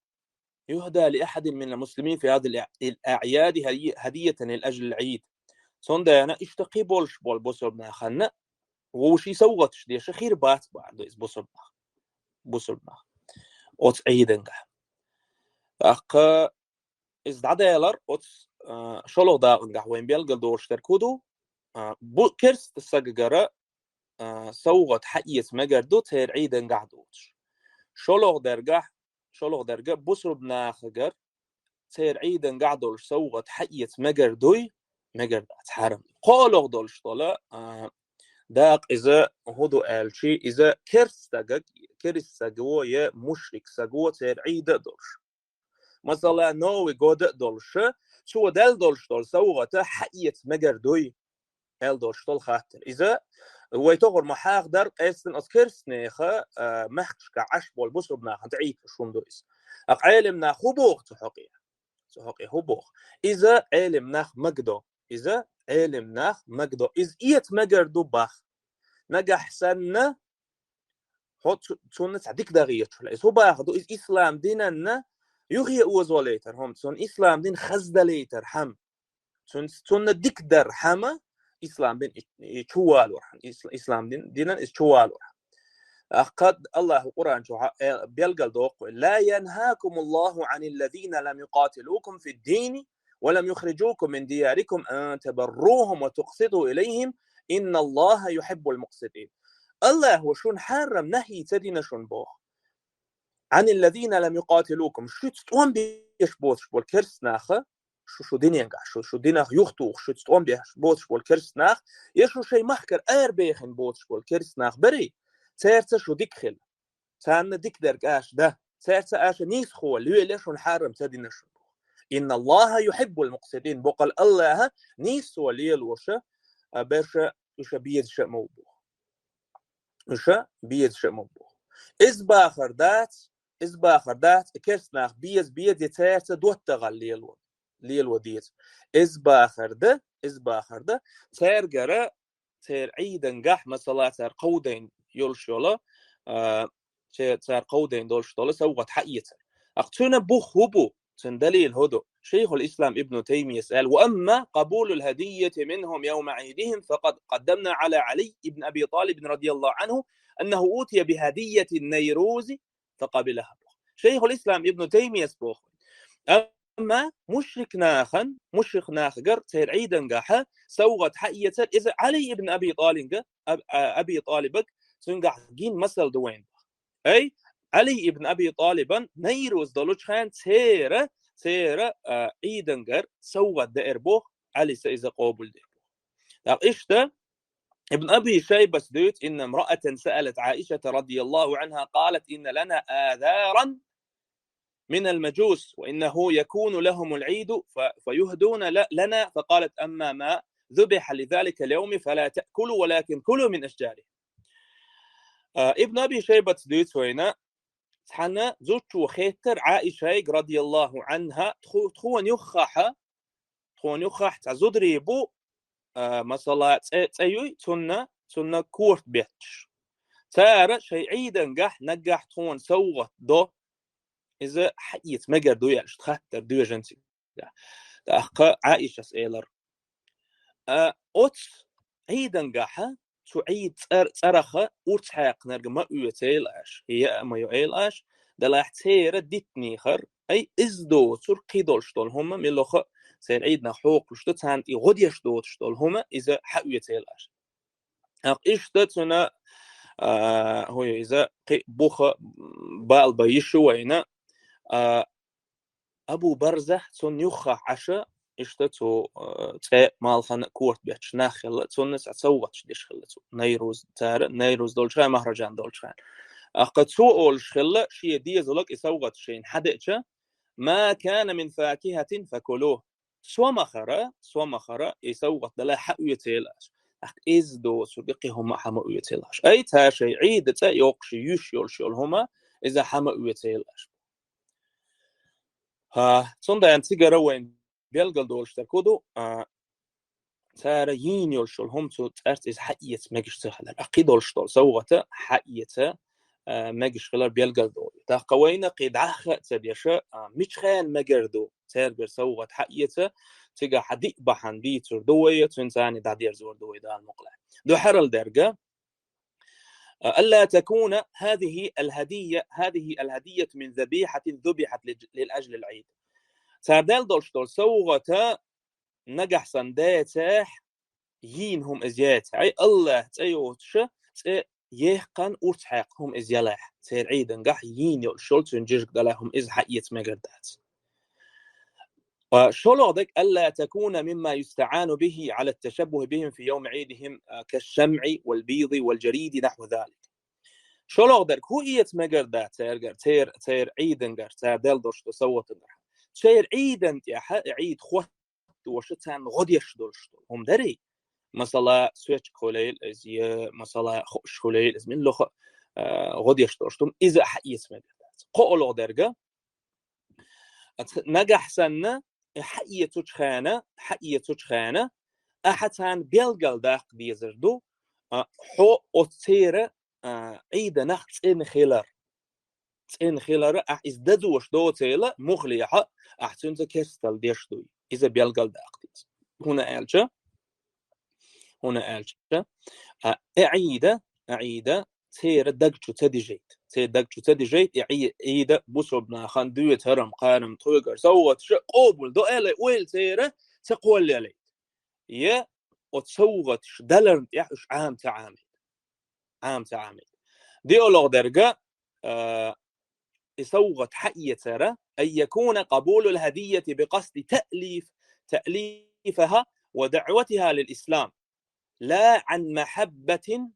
يهدى لأحد من المسلمين في هذه الأعياد هدية لأجل العيد. Цундела иштта кхин болуш болу бусурба нахана вовшийн совгӀаташ деша хир бац бахьана ду иза бусурба нах. Бусурба нах. Оцу Ӏийдангахь. ТӀаккха иза дӀаделар оцу, а, шолгӀа дакъангахь вайн белгалдолуш дерг хӀун ду? А, бу-, керста сагагара, а, совгӀат хьаэца мегар ду церан Ӏийдангахь доцуш. ШолгӀа дергахь, шолгӀа дерга бусурба нахагара церан Ӏийдангахь долуш совгӀат хьаэца мегар дуй, мегар дац, хьарам. КхоалгӀа долуш долу, а, дакъа иза хӀун ду аьлчи, иза керста сагаг-, керста саго я мушрик саго церан Ӏийда а долуш. Масала, Новый год а долуш, цо делла долуш долу совгӀата хьаэца мегар дуй, аьлла долуш долу хаттар. Иза вай тохара ма хьахадар, къаьстина оцу керстанеха, а, мехкашка Ӏаш болу бусурба нахана тӀеӀийталуш хӀума ду иза. ТӀаккха Ӏелам нах хӀун боху цу хьокъе? Цу хьокъе хӀун боху? Иза Ӏелам нах магадо. Иза Ӏелам нах магадо. Иза эца мегар ду бах. Нагахь санна, хьо цу-, цунна цхьа дика дан гӀерташ хила. Иза хӀун баха ду? Иза ислам динанна юххе озо лейтар хӀума, цунна ислам дин хаза дан лейтар хӀама. Цун-, цунна дика дар хӀама ислам дин и, и чу валор хьан. Ис-, ислам дин, динан иза чу валор хьан. Ахкад Аллаху Къуран чу хьа-, э, белгал доккху: «لا ينهاكم الله عن الذين لم يقاتلوكم في الدين ولم يخرجوكم من دياركم أن تبروهم وتقسطوا إليهم إن الله يحب المقسطين». Аллахо шун хьарам нахьи ца дина шун боху. «عن الذين لم يقاتلوكم», шуьца тӀом беш боцуш болу керстанаха, шу, шу диненгахь, шу, шу динах юхатухуш, шуьца тӀом беш боцуш болу керстанах, я шу шайн махкара арабехина боцуш болу керстанах барий, цаьрца шу дика хила. Царна дика дерг аша дан, цаьрца аша нийсхо лело шуна хьарам ца дина шуна. «إن الله يحب المقسطين», боккъал Аллаха нийсхо лелоша, а, берша, уьша безаша а ма ву боху. Уьша безаша а ма ву боху. Иза бахар дац, иза бахар дац, и керстанах беза, беза, я цаьрца доттагӀалла лело, лело деза. Иза бахар да, иза бахар да, цаьргара церан Ӏийдангахь, масала, цара кховдайна йолуш йолу, а, церан, цара кховдайна долуш долу совгӀат хьаэцар. Ахь цуьнан бух хӀун бу? Цуьнан далил хӀун ду? Шайхул-Ислам Ибн Таймияс аьлла: «وأما قبول الهدية منهم يوم عيدهم فقد قدمنا على علي بن أبي طالب رضي الله عنه أنه أوتي بهدية النيروز فقبلها». Шайхул-Ислам Ибн Таймияс боху: амма мушрик нахан, мушрик нахагара церан Ӏийдангахьа совгӀат хьаэцар, иза Ӏали ибн Аби ТӀалинга, Аб-, а, Аби ТӀалибаг, цуьнгахь гин масал ду вайн. Ай, Ӏали ибн Аби ТӀалибан Найруз долучу хенахь церан, церан, а, Ӏийдангара совгӀат деара боху, Ӏалиса иза къобалдира боху. ТӀаккха иштта Ибн Аби Шайбас дуьйцу: «إن امرأة سألت عائشة رضي الله عنها قالت: إن لنا آذارا من المجوس وإنه يكون لهم العيد ف-، فيهدون ل-، لنا، فقالت: أما ما ذبح لذلك اليوم فلا تأكلوا ولكن كلوا من أشجاره». А, Ибн Аби Шайбас дуьйцу вайна, цхьана зудчо хеттара Ӏаишайга, радияллаху анха, тху-, тхуна юххехь, тхуна юххехь цхьа зударий бу, а, масала, цӀе, цӀе юй, цунна, цунна корта бетташ. Цара шайн Ӏийдангахь наггахь тхуна совгӀат до, иза хьаэца мегар ду аьлла, иштта хаттар доьжна цига. ТӀаккха Ӏаишас элира: а, оцу Ӏийдангахьа цу Ӏийд цӀар-, цӀараха урс хьаькхнарг ма оьцийла аша, я а ма йоийла аша, делахь церан дитинехьара, ай, иза доцург кхидолуш долу хӀума, милоха церан Ӏийданах хьокхуш ду, царна тӀе гӀо деш доцуш долу хӀума, иза хьаоьцийла аша. ТӀаккха иштта цуьнан, а, хӀун ю иза, кхин буха бала бан йиш ю вайна, а, Абу Барза, цунна юххехь Ӏаша, иштта цу, а, цӀе малхана корта бетташ нах хилла, цунна цхьа совгӀаташ деш хилла цу. Найруз цара, Найруз долчу хенахь, Махражан долчу хенахь. ТӀаккха цо олуш хилла, шен дезалаг и совгӀат шайна хьадеача: «ما كان من فاكهة فكلوه». Сомахара, сомахара, и совгӀат далахь хьаоьцийла аша. ТӀаккха иза доцург кхин хӀума хьа ма оьцийла аша. Ай, цара шайн Ӏийда цӀа йоккхуш, юьш йолуш йолу хӀума, иза хьа ма оьцийла аша. А, цундела цигара вайн белгалдолуш дерг хӀун ду, а, цара йийна йолуш йолу хӀума цу цӀарца иза хьаэца мегаш ца хилар. Кхин долуш долу совгӀата хьаэца, а, мегаш хилар белгалдолу. ТӀаккха вайна кхин дӀахха а ца деш, а, мича хенахь мегар ду цаьргара совгӀат хьаэца, цигахь диъ бахьана дийцур ду вай, цуьнца царна дӀадерзор ду вай Дала мукъалахь. Дуьххьара дерг, ألا تكون هذه الهدية، هذه الهدية من ذبيحة ذبحت لج-، لأجل العيد. Цара делла долуш долу совгӀата нагахь санна дацахь, йийна хӀума иза яцахь, АллахӀан цӀе йоцуша, цӀе ехкан урс хьаькхна хӀума иза ялахь, церан Ӏийдангахь йийна йолуш йолу цуьнан жижиг далахь хӀума иза хьаэца мегар дац. А, шолгӀа дерг, ألا تكون مما يستعان به على التشبه بهم في يوم عيدهم، а, كالشمع والبيض والجريد نحو ذلك. ШолгӀа дерг, хӀун эца мегар дац цаьргара, цер-, церан Ӏийдангара, цара делла долуш долу совгӀатангара? Церан Ӏийдан тӀехь, Ӏийд хӀоттоша царна гӀо деш долуш долу хӀума дарий? Масала, соьчка хуьлийла иза, я, масала, хууш хуьлийла иза, мила лоха, а, гӀо деш долуш ду, иза а хьаэца мегар дац. КхоалгӀа дерг, а, ц-, нагахь санна, э, хьаэцучу хенахь, хьаэцучу хенахь, ахьа царна белгалдаккха дезар ду, а, хьо оцу церан, а, Ӏийданах цӀена хилар. ЦӀена хилар, ахьа иза дазош доцийла, муххале хьо, ахьа цуьнца керсталла деш дуй. Иза белгалдаккха деза. ХӀунда аьлча, хӀунда аьлча, а, и Ӏийда, и Ӏийда церан даг чу ца дижийта. Церан даг чу ца дижийта, и Ӏий-, Ӏийда бусалба нахана доьцург, кхарам тхоьгара совгӀаташ къобал до аьлла, ойла церан ца кхоллалийта. Я оцу совгӀаташ даларна тӀехь уьш Ӏама ца Ӏамийта. Ӏама ца Ӏамийта. ДиъалгӀа дерг, а, и совгӀат хьаэцара, أن يكون قبول الهدية بقصد تأليف، تأليفها ودعوتها للإسلام، لا عن محبة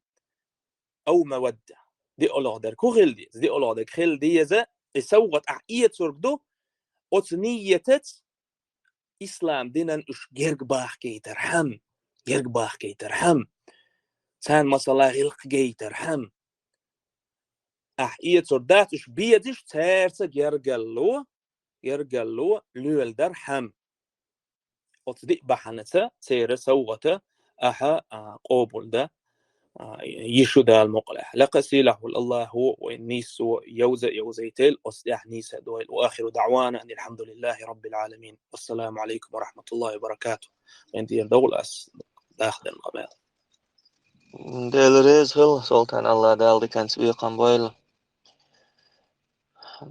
أو مودة. ДиъалгӀа дерг хӀун хила деза? ДиъалгӀа дерг хила деза, и совгӀат ахь эцург ду, оцу нийятаца ислам динан уьш герга бахкийтархьама, герга бахкийтархьама, царна масала гӀиллакх гайтархьама. Ахь эцур дац уьш безаш, цаьрца гергарло, гергарло лоьладархьама. Оцу диъ бахьанаца церан совгӀата ахьа, а, къобал дан, а, йиш ю Дала мукъалахь. Лакха сийлахь волу АллахӀа вайн нийсо йовза а йовзийтийла, оцу тӀехь нийса а дойла. وآخر دعوانا أن الحمد لله رب العالمين. والسلام عليكم ورحمة الله وبركاته. Вайн тӀера довла ас дахден къамел. Дела реза хила, Султан, АллахӀ Дала диканца бекхам бойла.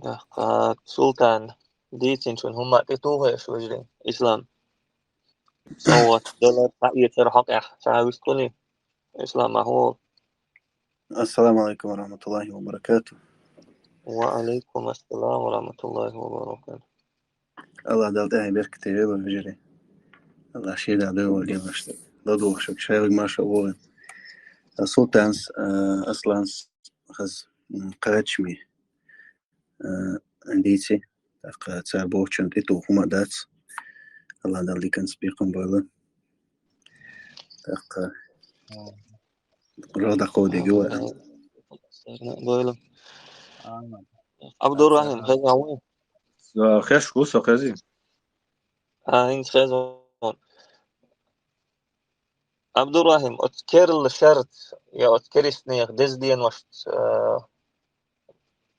ТӀаккха Султан дийцинчун хӀумма тӀетухуш вежарий, Ислам. СовгӀат далар хьаэцар хьокъехь ца вистхуьлий, Ислам, ма хӀу. السلام عليكم ورحمة الله وبركاته. وعليكم السلام ورحمة الله وبركاته. АллахӀ Дала тӀаьхье беркате йойла вежарий. АллахӀ шен дагадойла вай генаш. ЛадугӀуш шайлаг марша вогӀу. Султанс, а, Асланс, хаза, м, кхачаме, а, дийци. ТӀаккха цара бохучунна тӀетуху хӀума дац. АллахӀ Дала диканца бекхам бойла. ТӀаккха рогӀ дӀакховдийла вай. Бойла. Абдуррахим, хезна ву? Хеш ву со, хези? А, хӀинца хезна. Абдуррахим, оцу керла шарт, я оцу керистанех деза деношца, а,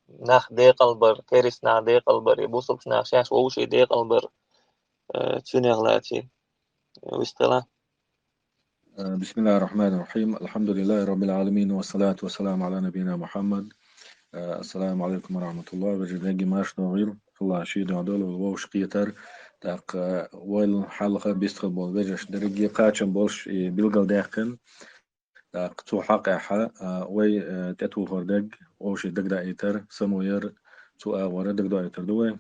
нах декъалбар, керистанах декъалбар, я бусулбачу нах шаьш вовшийн декъалбар, а, цуьнех лаьций вистхила? بسم الله الرحمن الرحيم. الحمد لله رب العالمين، والصلاة والسلام على نبينا محمد. السلام عليكم ورحمة الله. Вежарий, дерриге марша догӀийла. АллахӀа шен догӀа дойла вовшахкхетар. ТӀаккха вайл хьалха бистхила болу вежарий дерриге кхачам болуш и билгалдаьккхина. ТӀаккха цу хьокъехь, а, вай, а, тӀетухур дерг, вовшийн дагадаийтар, само яр, цу агӀора дагадоуьйтур ду вай.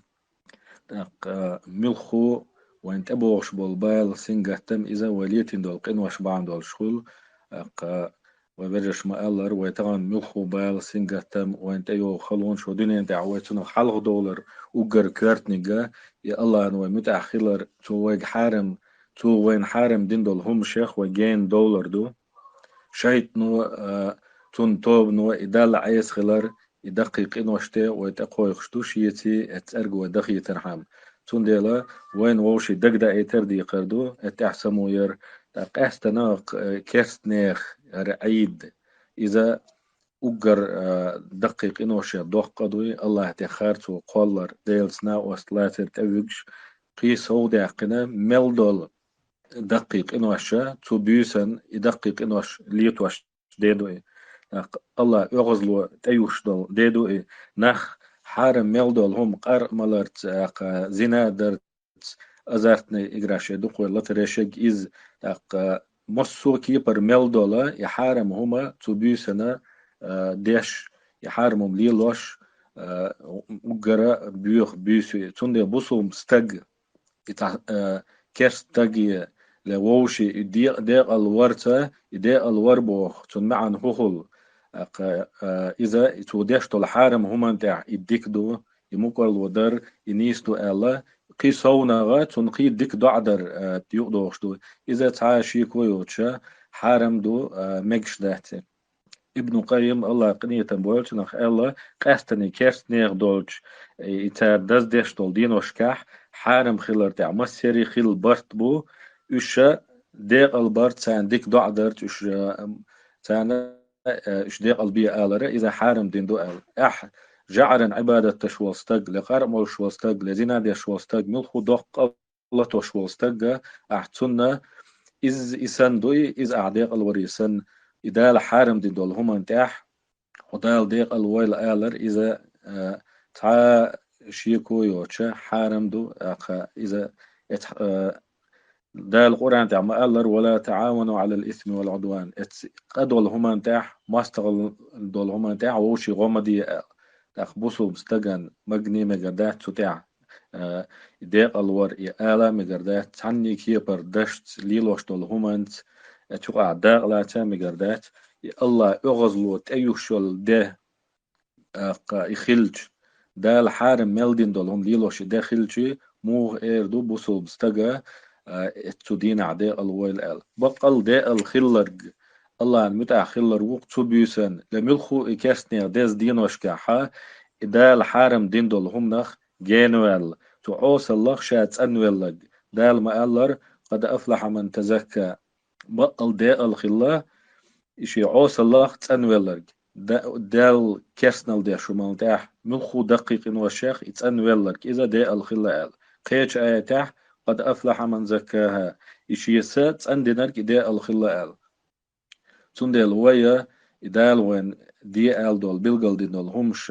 ТӀаккха, а, муьлхха вайна тӀебогӀуш болу бала, сингаттам, иза вай летийна долу къинош бахьана долуш хуьлу. ТӀаккха вай вежарша ма-аллара, вай тахана муьлхха бала, сингаттам вайна тӀейогӀу халонаш, дуьнен тӀехь вай цунах хьалхадовлар уггар коьртаниг а, и АллахӀна вай муьтӀахь хилар, цо вайга хьарам, цо вайна хьарам дина долу хӀуманех вай гена довлар ду. ШайтӀано, а, цуьнан тобано и Далла Ӏеса хилар, и даккхий къинош тӀе вай тӀекхойкхуш ду, шеца эцу цӀерга вай дахийтархьама. Цундела вайна вовшийн дагадаийтар декхар ду, эттехь само яр, ТӀаккха къаьстина, э, керстанех яра Ӏийд. Иза уггар, э, даккхий къиношех доккха дуй, Аллахь тӀехь харцо кхоллар, Делаца накъост лацар тӀевуьгуш, кхин сов даьккхина, мел долу даккхий къинош, цу буьйсанна и даккхий къинош летош де ду и. ТӀаккха Аллахь оьгӀазло тӀеюьйш долу де ду и. Нах хьарам мел долу хӀума къаркъа маларца, тӀаккха зина дарца, азартный играш, дукха вай латаре шег иза, тӀаккха массо а кепара мел долу и хьарам хӀума цу буьйсанна, а, деш, и хьарам хӀума лелош, а, уггара боьха буьйса ю. Цундела бусулба стаг и цхьа, э, керста стаге, ле вовше и де-, декъал варца, и декъал вар боху, цунна маьӀна хӀун хуьлу? ТӀаккха, э, иза, и цо деш долу хьарам хӀуманна тӀехь и дика ду, и мукъарло дар, и нийса ду аьлла, кхин совнагӀа, цунна кхин дика доӀа дар, э, юкъадогӀуш ду. Иза цхьа а шеко йоцуша хьарам ду, э, мегаш дац. Ибн Къаййим, Аллахь къинхетам бойла цунах, аьлла, къаьстина керстанех долчу, и цара даздеш долу деношкахь хьарам хилар тӀехь массерий хилла барт бу, уьш декъал барт, царна дика доӀа дарца уьш, э, царна, э, уьш декъал бе алара, иза хьарам дина ду аьлла. Ахь жаӀаран Ӏибадат деш волу стаг, ле къаркъа молуш волу стаг, ле зина деш волу стаг, муьлхха доккха латош волу стагга, ахь цунна иза и санна дуй, иза ахь декъал варе санна, и Дала хьарам дина долу хӀуманна тӀехь, хьо Дала декъал войла алар, иза, а, цхьа а шеко йоцуша хьарам ду, тӀаккха иза эц-, а, Дала Къуръан тӀехь ма-аллара: «Ва ла таӀавану Ӏалал исми вал Ӏудван». Эц къа долу хӀуманна тӀехь, мостагӀалла долу хӀуманна тӀехь вовшийн гӀо ма де аьлла. ТӀаккха бусулба стагана магане мегар дац цу тӀехь, а, и декъал вар, и ала мегар дац, цхьанний кепара дашца лелош долу хӀуманца, а, цу юкъахь дакъа лаца мегар дац, и Аллахь оьгӀазло тӀеюьйш йолу де, тӀаккха и хилча, Дала хьарам мел дина долу хӀума лелош и де хилча, муха эр ду бусулба стага, а, эццу дийнахь декъал войла аьлла. Баккъал декъал хилларг, Аллахьан муьтӀахь хиллар ву-кх цу буьйсанна, ле муьлхха и керстанех деза деношкахь, и Дала хьарам дина долу хӀуманах генаваьлла, цу Ӏесаллах ша цӀанвелларг. Дала ма-аллара: «Къад афлахьа ман тазакка». Баккъал декъал хилла и шен Ӏесаллах цӀанвелларг. Да-, Далла керстанал деш хӀуманна тӀехь, муьлхха даккхий къиношех и цӀанвелларг, иза декъал хилла аьлла. Кхечу аятехь: «Къад афлахьа ман заккаха», и шен са цӀандинарг и декъал хилла аьлла. Цундела вай, и Дала вайна де аьлла долу, билгалдина долу хӀумаш,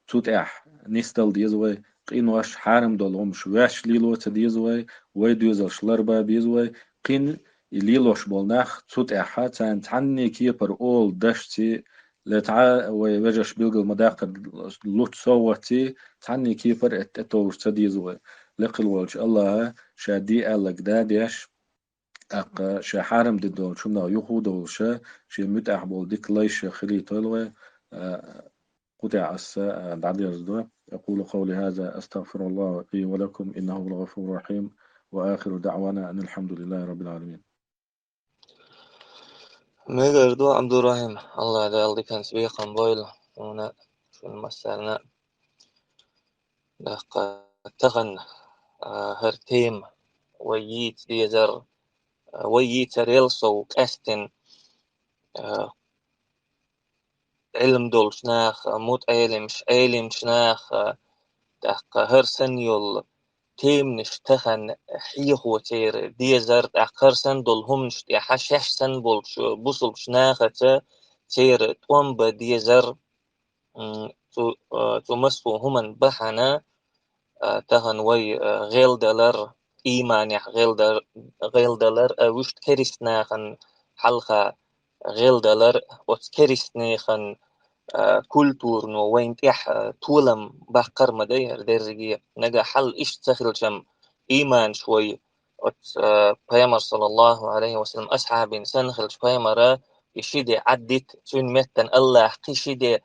цу тӀехь нисдала деза вай, къинош, хьарам долу хӀумаш ваьш лело ца деза вай, вай доьзалш ларба беза вай, кхин и лелош болу нах цу тӀехь, царна цхьанний кепара олу дашций, ле цхьа вай вежарш билгал ма даккхара луц совгӀатций, цхьанний кепара эт-, тӀетовжа ца деза вай. Лекхилла волчу Аллахьа ша де аьлларг да деш, тӀаккха ша хьарам дина долчу хӀуманах юхадовлуша, шен муьтӀахь болу дика лайша хилийтойла вай, а, кху тӀехь аса, а, дӀадерзадо. أقول قولي هذا أستغفر الله لي ولكم إنه هو الغفور الرحيم وآخر دعوانا أن الحمد لله رب العالمين. Мегар ду, Абдурахим, Аллахь Дала диканца бекхам бойла, шуна, шуна массарна. ТӀаккха тахана, а, хӀара тема вай йийца дезар, а, вай йийцарел сов къаьстина, а, Ӏилма долчу наха, мутаӀелимаш, Ӏелимчу наха, тӀаккха хӀара санна йолу теманаш тахана хьехо церан дезар, тӀаккха хӀара санна долу хӀуманаш тӀехь шаьш санна болчу бусулбачу нахаца церан тӀом бан дезар, м, цу, а, цу массо а хӀуманна бахьана, а, тахана вай, а, гӀелдалар, ийманехь гӀелдар-, гӀелдалар, а, вуьшта керист нахана хьалха гӀелдалар, оцу керист нехан, а, культурано вайна тӀехь, а, толам баккхар ма дай хӀара дерриге. Нагахь хьал иштта ца хилчам, ийманаш вай оцу, а, Пайхамар, саллаллаху Ӏалайхи ва саллам, асхьабийн санна хилча, Пайхамара и ши де Ӏаддита, цуьнан меттана Аллахь кхин ши де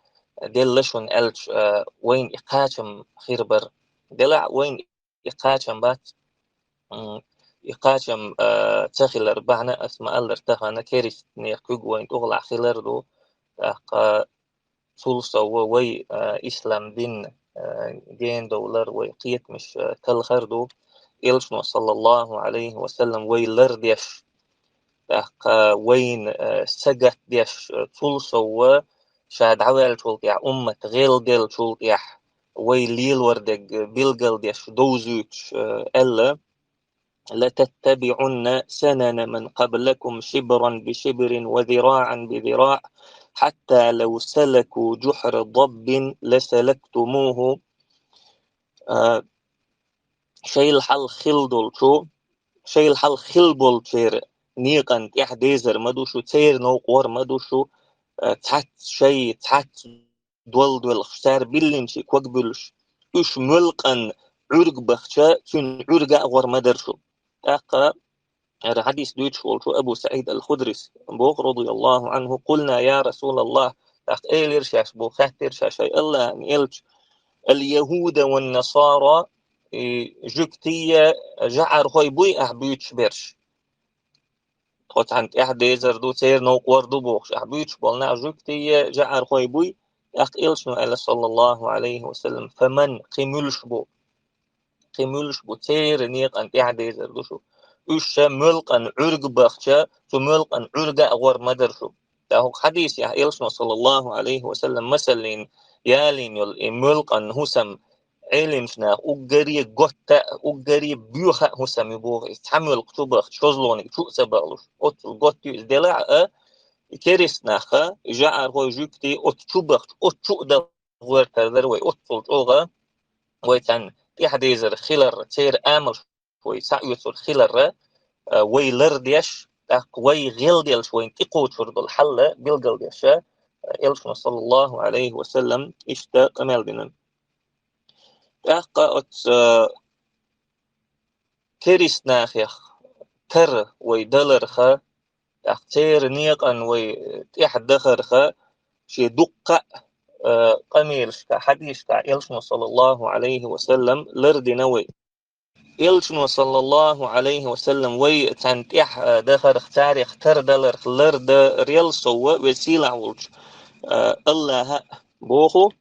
делла шуна аьлча, а, вайна и кхачам хир бара. Делахь а вайна и кхачам бац. М, и кхачам, а, ца хилар бахьана, ас ма-аллара, тахана керистанех куьг вайна тӀехула хилар ду. ТӀаккха цул сов вай, а, ислам дин, а, гена довлар, вай кхетамаш, а, талхар ду. Элчано, саллаллаху Ӏалайхи ва саллам, вай лардеш, тӀаккха вайна, э, сагатдеш, э, цул совгӀа, ша дӀаваьллачул тӀехьа, уммат гӀелделлачул тӀехьа, вай лелор дерг билгалдеш, довзуьйтуш, э, аьлла: «لتتبعن سنن من قبلكم شبرا بشبر وذراعا بذراع حتى لو سلكوا جحر ضب لسلكتموه». Э, шайла хьалха хилла долчу, шайла хьалха хилла болчеран некъан тӀехь дезар ма ду шу, церан новкъа вар ма ду шу, э, цхьацца шай, цхьацца дола доьлхуш, цара биллинчий ког буьллуш, уьш муьлххана Ӏуьрг бахча, цуьнан Ӏуьрга а гӀор ма дара шу. ТӀаккха хӀара хьадис дуьйцуш волчу Абу СаӀид ал-Худрис боху, радияллаху Ӏанху: «Къулна, я Расулаллах», тӀаккха элира шаьш боху, хаьттира шаьш: «ХӀай Аллахьан элча, ал-яхӀуда ван-насара, и жуьгтий, жаӀархой буй ахь буьйцуш берш?» Тхо царна тӀехь дезар ду, церан новкъа вар ду бохуш, ахь буьйцуш болу нах жуьгтий, жаӀархой буй? ТӀаккха элчано аьлла, саллаллаху Ӏалайхи ва саллам: «Фаман, кхин муьлш бу? Кхин муьлш бу? Церан некъан тӀехь дезар ду шу. Уьш ша муьлххана Ӏуьрг бахча, цу муьлххана Ӏуьрга а гӀор ма дара шу». ТӀаккха хӀокху хьадисехь элчано, саллаллаху Ӏалайхи ва саллам, масаллин ялийна йолу и муьлххана хӀусам Ӏеламчу наха уггаре готта а, уггаре боьха а хӀусам ю боху иза, цхьа муьлхха чу бахча, шозлагӀниг чу а ца бахлуш, оццул готта ю иза. Делахь а, и керист нахха, и жаӀархой, жуьгтий оцу чу бахча, оцу чу а даха гӀоьртар дара вай, оццул чӀогӀа вай царна тӀехь дезар хилар, церан амалш вай схьаоьцур хилар, а, вай лардеш, тӀаккха вай гӀелделлаш вайна тӀекхочур долу хьал билгалдеш, а, элчано, саллаллаху Ӏалайхи ва саллам, иштта къамел дина. ТӀаккха оцу, а, керист нахех тара вай даларха, тӀаккха церан некъан вай тӀехь дахарха, шен дуккха а, а, къамелашка, хьадисашка элчано, саллаллаху Ӏалайхи ва саллам, лардина вай. Элчано, саллаллаху Ӏалайхи ва саллам, вай царна тӀехь, а, дахарх, царех тардаларх лардарел сов веза сийлахь волчу, а, Аллахьа боху,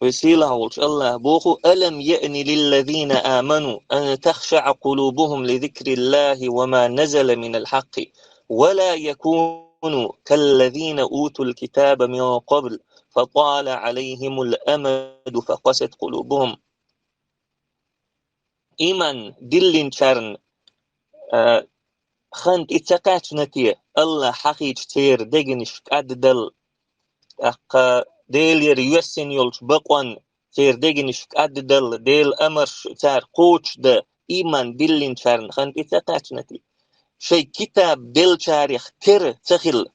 веза сийлахь волчу Аллахьа боху: «ألم يأن للذين آمنوا أن تخشع قلوبهم لذكر الله وما نزل من الحق ولا يكونوا كالذين أوتوا الكتاب من قبل فطال عليهم الأمد فقست قلوبهم». Ийман диллинчарна, а, хан тӀе ца кхаьчна те, Аллахь хьахийча церан дегнаш кӀаддала, тӀаккха Делера йоьссина йолчу бакъонна церан дегнаш кӀаддала, Делан амарш цара кхочушдан ийман диллинчарна хан тӀе ца кхаьчна те? Шайн китаб деллачарех тера ца хилла,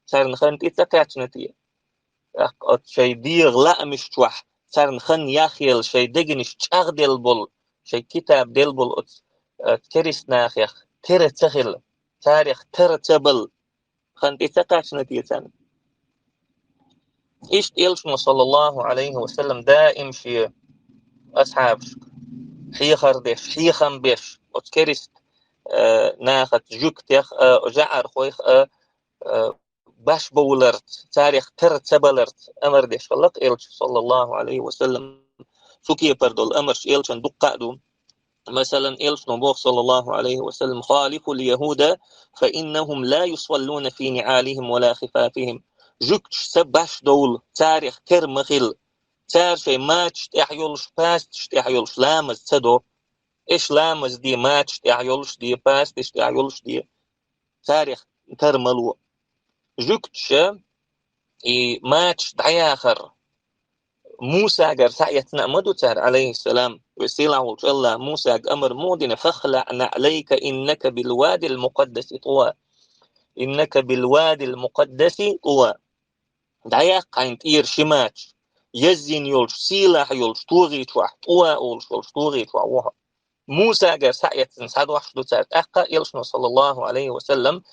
царна хан тӀе ца кхаьчна те? ТӀаккха оцу шайн дегӀан лаамаш чохь царна хан яхъелла, шайн дегнаш чӀагӀделла болу, шайн китаб делла болу оцу, а, керист нахех тера ца хилла, царех тара ца балла, хан тӀе ца кхаьчна те царна? Иштта элчано, саллаллаху Ӏалайхи ва саллам, даим шен асхьабашка хьехар деш, хьехам беш, оцу керист, а, нахаца жуьгтех а, жаӀархойх а, а, баш бовларца, царех тера ца баларца амар деш хилла-кх элча, саллаллаху Ӏалайхи ва саллам. Цу кепара долу амарш элчан дуккха а ду. Масалан, элчано боху, саллаллаху Ӏалайхи ва саллам: «خالف اليهود فإنهم لا يصلون في نعالهم ولا خفافهم». Жуьгташца баш довла, царех тера ма хила. Цара шайн мачаш тӀехь йолуш, пасташ тӀехь йолуш ламаз ца до. Эш ламаз де, мачаш тӀехь йолуш де, пасташ тӀехь йолуш де. Царех тара ма ло. Жуьгташа и мачаш дӀаяхар Мусагара схьаэцна а ма ду цара, Ӏалайхиссалам. Веза сийлахь волчу Аллаха Мусага амар муха дина: «فاخلع نعليك إنك بالواد المقدس طوى». «إنك بالواد المقدس طوى». ДӀаяккха хьайн тӀера ши мачаш, езйина йолчу, сийлахь йолчу тогӀи чохь, ТӀува олуш йолчу тогӀи чохь ву хьо. Мусагара схьаэцна схьадохьуш ду цара. ТӀаккха элчано, саллаллаху Ӏалайхи ва саллам,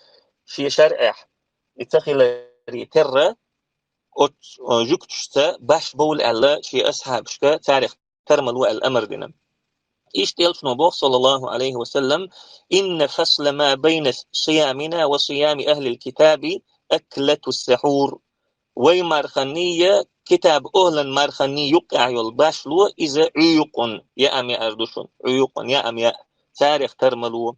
шен шарӀехь и ца хиларе терра, оцу, э, жуьгташца баш бовла аьлла, шен асхьабашка царех тара ма ло аьлла амар дина. Иштта элчано боху, саллаллаху Ӏалайхи ва саллам: «إن فصل ما بين صيامنا وصيام أهل الكتاب أكلة السحور». Вай марханний я китаб охӀлан марханний юккъехь йолу башло, иза Ӏуьйкъун яам яар ду шуна. Ӏуьйкъун яам яа. Царех тара ма ло.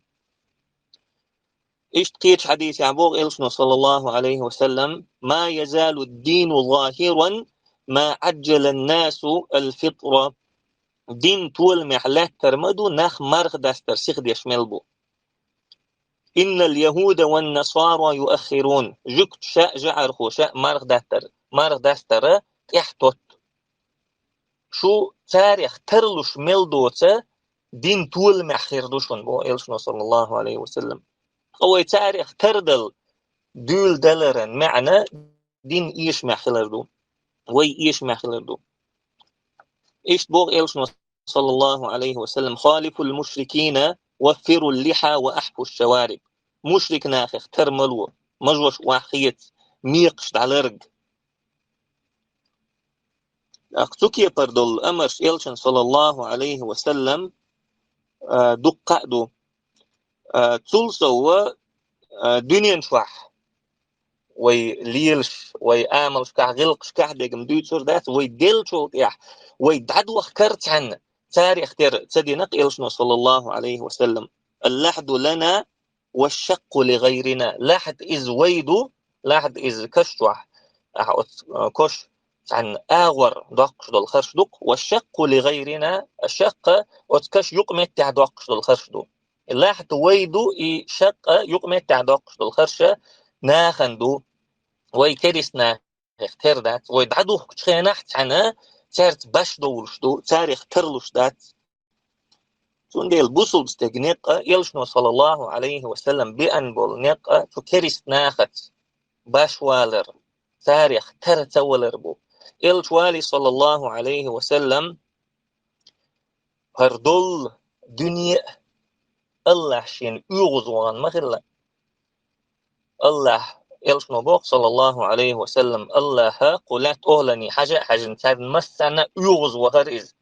Иштта кхечу хьадисехь боху элчано, саллаллаху Ӏалайхи ва саллам: «ما يزال الدين ظاهرا ما عجل الناس الفطر». Дин толамехь лаьттар ма ду, нах марха дастар сихдеш мел бу. «إن اليهود والنصارى يؤخرون». Жуьгташа а, жаӀархоша а марха дастар, марха дастара тӀаьхьатотту. Шу царех тарлуш мел доцу дин толамехь хир ду шуна, боху элчано, саллаллаху Ӏалайхи ва саллам. Ткъа вай царех тардала дуьйладаларан маьӀна дин эшамехь хилар ду. Вай эшамехь хилар ду. Иштта боху элчано, саллаллаху Ӏалайхи ва саллам: «خالفوا المشركين وفروا اللحى وأحفوا الشوارب». Мушрик нахах тар ма ло, мажош охьахеца, мекхаш дӀаларга. ТӀаккха цу кепара долу амарш элчан, саллаллаху Ӏалайхи ва саллам, а, дуккха а ду. А, цул сова, а, дуьнен чохь вай лелаш, вай амалшкахь, гӀиллакхашкахь дегам дуьйцур дац, вай деллачул тӀехь, вай дӀадохкар цхьаьна, царех тера ца дина-кх элчано, саллаллаху Ӏалайхи ва саллам. «اللحد لنا والشق لغيرنا». Лахьд иза вай ду, лахьд иза каш чохь, ахь оцу, а, кош цхьаьна агӀор доккхуш долу харш ду-кх, «والشق لغيرنا», а шаккха оцу каш юкъаметтехь доккхуш долу харш ду. И лахьд вай ду, и шаккха юкъаметтехь доккхуш долу харша нахана ду. Вай керист нахах тера дац. Вай дӀадухкучу хенахь цхьаьна цаьрца баш довлуш ду, царех тарлуш дац. Цундела бусулба стеган некъа, элчано, саллаллаху Ӏалайхи ва саллам, беана болу некъа цу керист нахаца баш валар, царех тара ца валар бу. Элча валий, саллаллаху Ӏалайхи ва саллам, хӀара долу дуьне а Аллахь шена оьгӀаз вахана ма хилла. Аллахь, элчано боху, саллаллаху Ӏалайхи ва саллам, Аллахьа кху лаьтта охӀланийн хьажа а хьаьжна, царна массарна а оьгӀаз вахара иза.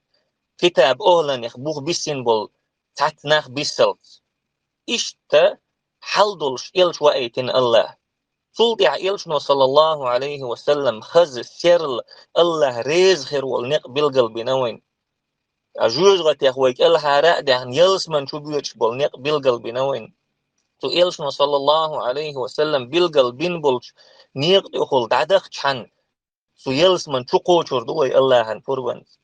Китаб охӀланех бух биссина болу цхьацца нах биссалц. Иштта хьал долуш элча ваийтина Аллахь. Цул тӀаьхьа элчано, саллаллаху Ӏалайхи ва саллам, хаза, серла, Аллахь реза хир волу некъ билгал бина вайна. Ткъа жоьжахатех вай кӀелхьара а даьхна, ялсаман чу боьдуш болу некъ билгал бина вайна. Цу элчано, саллаллаху Ӏалайхи ва саллам, билгал бина болчу некъа тӀехула дӀадахчахьана, цу ялсаман чу кхочур ду вай Аллахьан пурбанца.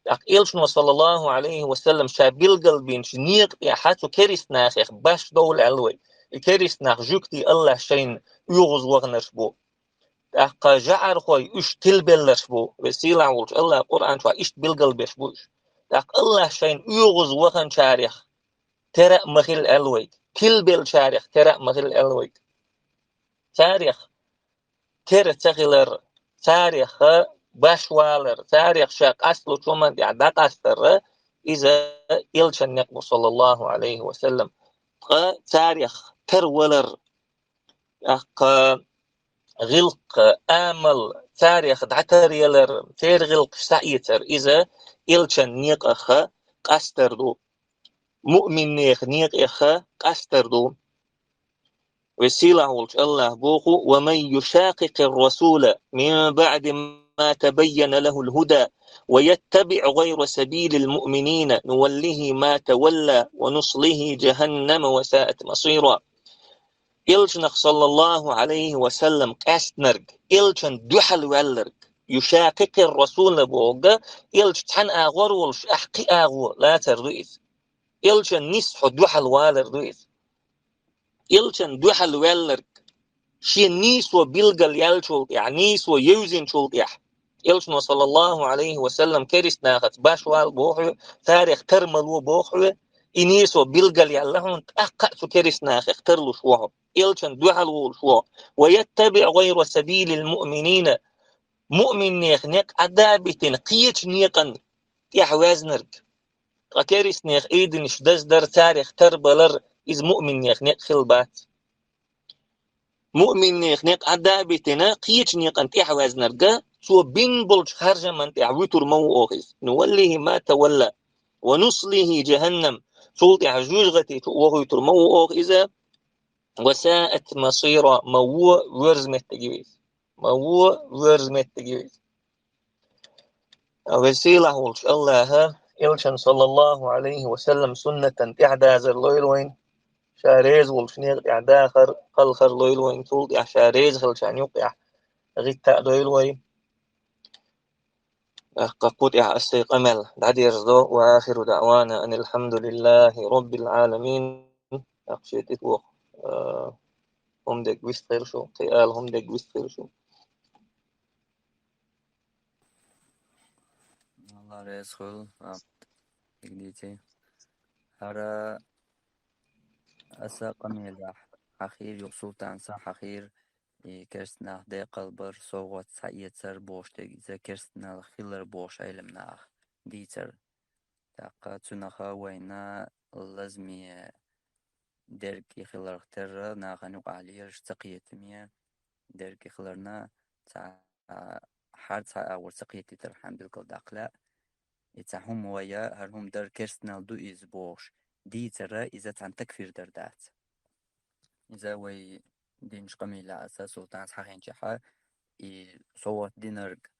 ТӀаккха элчано, саллаллаху Ӏалайхи ва саллам, ша билгал бинчу некъа тӀехьа цу керист нахех баш довла аьлла вай. И керист нах жуьгтий Аллахь шайна оьгӀаз ваханарш бу. ТӀаккха жаӀархой уьш тилбелларш бу. Веза-сийлахь волчу Аллахь Къуръан чохь иштта билгал беш бу уьш. ТӀаккха Аллахь шайна оьгӀаз ваханчарех тера а ма хила аьлла вайга. Тилбеллачарех тера а ма хила аьлла вайга. Царех тера ца хилар, царех баш валар, царех ша къасталучу хӀуманна тӀехь дӀакъастар, иза элчан некъ бу, саллаллаху Ӏалайхи ва саллам. Ткъа царех тара валар, тӀаккха гӀиллакх, амал, царех дӀатаръялар, церан гӀиллакхаш схьаэцар, иза элчан некъах къастар ду, муъминнех некъех къастар ду. Веза-сийлахь волчу Аллахь боху: «ومن يشاقق الرسول من بعد ما تبين له الهدى ويتبع غير سبيل المؤمنين نوله ما تولى ونصله جهنم وساءت مصيرا». Элчанах, саллаллаху Ӏалайхи ва саллам, къаьстинарг, элчан дуьхьал ваьлларг, юшакъикъир расула бохург, элча цхьана агӀор волуш, ахь кхин агӀо лацар ду иза. Элчан нийса хьо дуьхьал валар ду иза. Элчан дуьхьал ваьлларг, шен нийсо билгал яьллачул тӀехь, нийсо евзинчул тӀехь, элчано, саллаллаху Ӏалайхи ва саллам, керист нахаца баш вала боху хьо, царех тар ма ло боху хьо, и нийсо билгал яьлла хьуна, тӀаккха а цу керист нахех тарлуш ву хьо, элчан дуьхьал волуш ву хьо. «Ва яттаби гӀайра сабилил муъминина». Муъминнех некъ Ӏадда а битина, кхечу некъан тӀехь ваьзнарг. Ткъа керистнех идинаш даздар, царех тарбалар, иза муъминнех некъ хила бац. Муъминнех некъ Ӏадда а битина, кхечу некъан тӀехь ваьзнарга, цо бин болчу харжаман тӀехь вуьтур ма ву оха иза. «Нуваллихи ма тавалла, ва нуслихи жаханнам». Цул тӀехь жоьжахати чу вохуьйтур ма ву оха иза. «Ва саат масира», ма ву воьрза меттиг ю иза. Ма ву воьрза меттиг ю иза. Веза-сийлахь волчу Аллаха, элчан, саллаллаху Ӏалайхи ва саллам, суннатан тӀехь дазар лойла вайна. ша реза волчу некъа тӀехь дахар, кхалхар лойла вайна, цул тӀехь ша реза хилчарна юкъехь гӀитта а дойла вай. ТӀаккха кху тӀехь ас сайн къамел дӀадерзадо: «Ва ахиру даъвана анил хьамдулиллахи роббил Ӏаламин». ТӀаккха шен тӀе тоха, а, хӀума дерг вистхила шу, кхин ала хӀума дерг вистхила шу. Алла реза хуьлда, а, дика дийци. ХӀара аса къамелехь хьахийра, юха Султанца хьахийра, и керста нах декъал бар, совгӀат схьаэцар бохуш дерг, иза керстанал хилар бохуш Ӏелам наха дийцар. ТӀаккха цунаха вайна лазаме дерг и хиларх терра, нахана юкъахь лелаш ца кхетаме дерг и хиларна, цхьа, хьарца агӀор ца кхетийтархьама билгалдаккха лаьа. И цхьа хӀума вай, хӀара хӀума дар керстанал ду иза бохуш дийцара, иза цхьана такфир дар дац. Иза вай динчу къамелехь аса Султанца хьахийнчехьа, и совгӀат динарг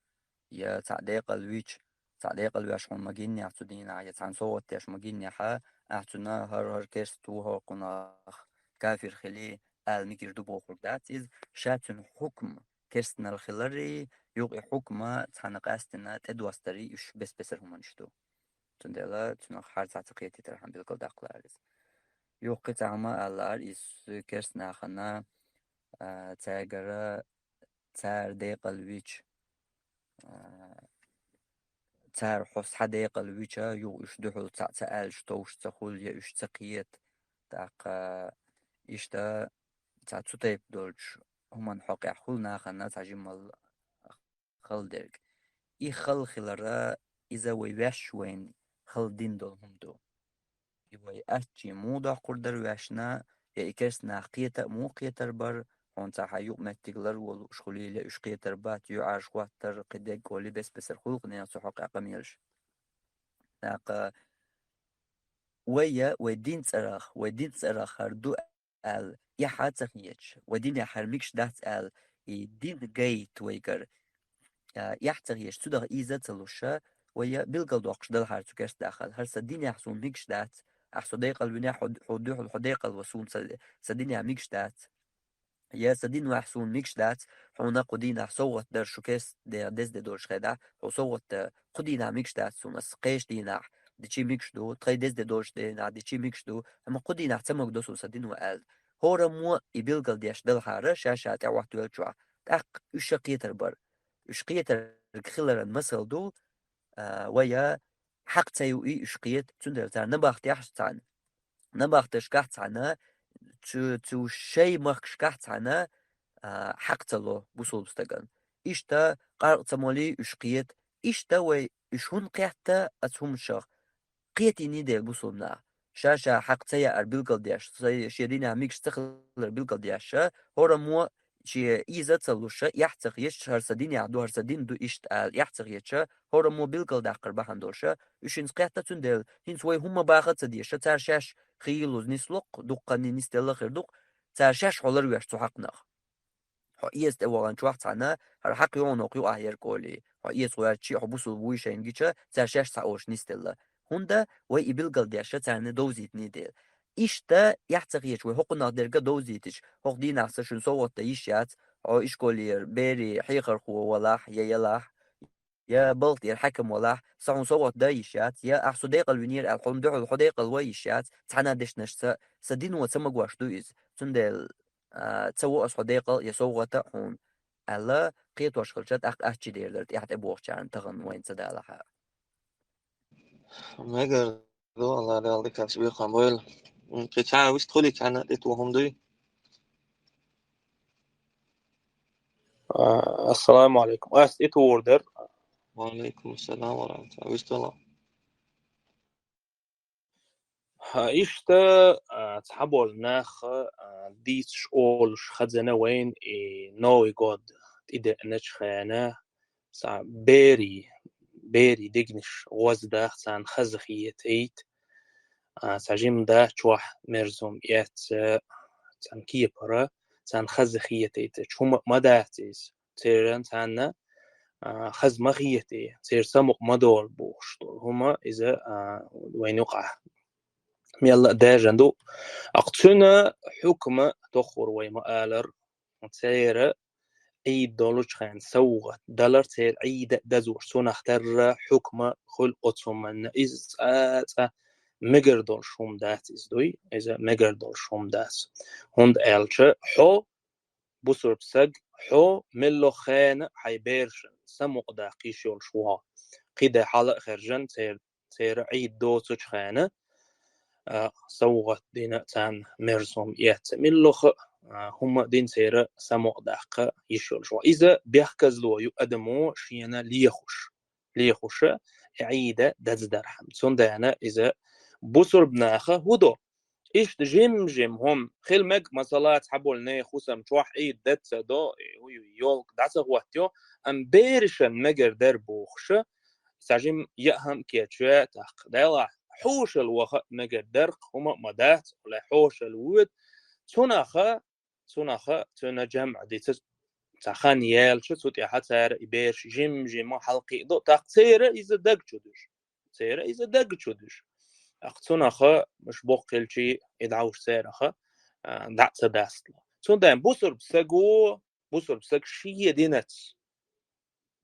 я цхьаъ декъал вича, цхьаъ декъал веш хьуна магийнехь цу дийнахь, я цхьаьна совгӀат деш магийнехьа, ахь цунна хӀара-хӀара керста ву, хӀокхунах кафир хили, ала мегар ду бохург дац иза, ша цуьнан хьукм керстанал хиларий, юха и хьукма цхьаьна къаьстина тӀедостарий, уьш бес-бесара хӀуманаш ду. Цундела цунах хьарца ца кхетийтархьама билгалдаккха лаьара иза. Юха кхин цхьа хӀума ала лаьара, иза керста нахана, а, цаьргара цара декъал вича, а, цара хьо схьа декъал вича, юха уьш дуьхьал цхьаъ ца аьлча товш ца хуьлу, я уьш ца кхета. ТӀаккха иштта цхьа цу тайпа долчу хӀуманна хьокъехь хуьлу нахана цхьа жиммал хала дерг. И хала хилара, иза вай ваьш вайна хала дина долу хӀума ду. И вай аттачийн муха доккхур дара ваьшна, я и керста нах кхета а муха кхетар бара, хьуна цхьа хьан юкъаметтиг лар волу уьш хуьлийла, уьш кхетар бац, юьхьӀаьржа хӀоттар, кхин дерг олий, бес-бесара хуьлу-кх ненан цу хьокъехь къамелаш. ТӀаккха вай, вай дин цӀарах, вай дин цӀарах хӀара ду аьлла, эхь а ца хеташ, вай динехь хӀара мегаш дац аьлла, и дин гайта вайгара, а, эхь ца хеташ, цу даха ийза а ца луша, вай билгалдоккхуш далахьара цу керста дахар. ХӀара сан динехь суна мегаш дац, ахь со декъал винехь, хьо, хьо дуьхьал, хьо декъал ван суна сан, сан динехь мегаш дац. Я сан дин ваьхь суна мегаш дац, хьуна кху дийнахь совгӀат дар шу керста де, деза де долчу хенахь, хьо совгӀат дан кху дийнахь мегаш дац суна, ас кхечу дийнахь дичи мегаш ду, тхайн деза де долчу дийнахь дичи мегаш ду, амма кху дийнахь ца магадо суна сан дин ван аьлла. ХӀораммо и билгалдеш далахьара ша-ша тӀе Ӏоттавеллачохь, тӀаккха уьш а кхетар бара. Уьш кхетарг хиларан масал ду, а, вай хьакъ ца ю и уьш кхета, цундела цара набахтехь цхьаьна, набахташкахь цхьаьна, цу, цу шайн махкашкахь цхьаьна, а, хьакъ ца ло бусулба стагана. Иштта къаркъа ца молий уьш кхета, иштта вай уьш хӀунда кхетта оцу хӀуманашах, кхетийний дела бусулба наха. Ша-ша хьакъ ца яар билгалдеш, ша-, шен динехь мегаш ца хилар билгалдеш, хӀораммо шен ийза а ца луша, эхь ца хеташ, хӀара сан динехь ду, хӀара сан дин ду иштта ала, эхь ца хеташ, хӀораммо билгалдаккхар бахьана долуша, уьш хӀинца кхетта, цундела хӀинца вай хӀумма баха а ца деша, цара шаьш хийлаза нисло-кх, дуккха а нисделла хир ду-кх, цара шаьш хьо ларвеш цу хьакънах. Хьо эца тӀе ваханчохь цхьаьна, хӀара хьакъ ю хьуна хӀокху юкъахь ерг олий, хьо эца гӀоьртичи, хьо бусулба вуй шайна гича, цара шаьш цхьа олуш нисделла. ХӀунда вай и билгалдеш царна довзийтиний дела. Иштта эхь ца хеташ вай хӀокхунах дерг а довзийтича, хӀокху дийнахь сан шуна совгӀат дан йиш яц, хьо ишколера берийн хьехархо валахь я ялахь, я балха тӀера хьаькам валахь, сан хьуна совгӀат дан йиш яц, я ахь со декъал винера аьлла, хьуна дуьхьал хьо декъал ван йиш яц, цхьана а дешнашца сан дин ван ца магош ду иза. Цундела, а, ца во ас хьо декъал я совгӀат а хьуна, аьлла, кхетош хилча, тӀаккха аттачу дер дара тӀаьхьа тӀебогӀучарна тахана вайна ца далахьара. Мегар ду, Алла Дала диканца бекхам бойла. М, кхин цхьа вистхуьлий, цхьаьна тӀе тоха хӀума дуй? А, ассаламу алейкум. Ас тӀе тохур дара. Ва алейкум ассалам ва рахматуллах. Вистхуьлий. Хьа, иштта, а, цхьаболу нах, а, дийцаш олуш хезна вайна и Новый год тӀедеъначу хенахь, цхьа берийн, берийн дегнаш гӀоздахь, царна хаза хетийта, а, цхьа жима да чохь мерза хӀума эцна, царна кепара, царна хаза хетийта, чу хӀума а ма дац иза. Церан царна, а, хаза ма хетий, церан самукъа ма долу бохуш долу хӀума иза, а, вайна юкъахь мелла а даьржина ду. Аккха цуьнан хьукма тоххур вай ма-аллара, церан Ӏийд долчу хенахь совгӀат далар, церан Ӏийда дазор, цунах тарра хьукма хуьлу оцу хӀуманна. Иза цкъа-цкъа мегар долуш хӀума дац иза дуй, иза мегар долуш хӀума дац. ХӀунда аьлча хьо бусург саг, хьо мелло хенахь хьайн берашна самукъадаккха йиш йолуш ву хьо. Кхин де хьала а хержан, церан, церан Ӏийд доцучу хенахь, а, совгӀат дина, царна мерза хӀума эцна, мелло а, а, хӀума дина церан самукъадаккха йиш йолуш ву хьо. Иза бехказло ю адамо шена лехуш, лехуша, и Ӏийда даздархьама. Цундела иза бусург наха хӀун до? Иштта жим-жим хӀума хила мега, масала, цхьаболу нехан хӀусам чохь Ӏийд дац ца до, и хӀу ю, ёлка дӀа ца хӀоттайо, амма берашна мегар дара бохуша, цхьа жим яа хӀума кечве, тӀаккха, делахь, хьошалла ваха а мегар дара, хӀума а ма дац, ле хьошалла воьду, цунаха, цунаха, цуьнан жамӀ дийца, цхьа хан яьлча, цу тӀехь цара и бераш жим-жима хьалакхиадо, тӀаккха церан иза даг чу дуьжу. Церан иза даг чу дуьжу. Аккха цунаха, муш боккха хилчий, и дӀовш цераха, а, дӀа а ца дастало. Цундела бусург саго, бусург саг шен динаца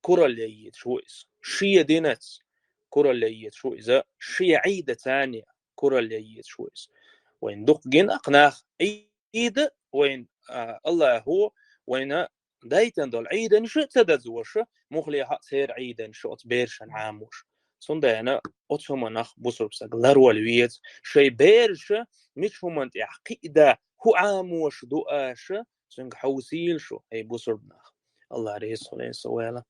куралла яйта йиш ю иза. Шен динаца куралла яйта йиш ю иза. Шен Ӏийда царна куралла яйта йиш ю иза. Вайн дукха гина кху нах Ӏийда, вайн, а, Аллахо вайна дайтина долу Ӏийданаш а ца дазоша, муххале хьа церан Ӏийданаш оцу берашна Ӏамош. Цундела оцу хӀуманах бусург саг ларвала веза, шайн бераша мича хӀуманна тӀехь кхиъда, хӀун Ӏамош ду аша, цуьнга хьовсийла шу, эй бусург нах. Аллах реза хуьлийла сан вала.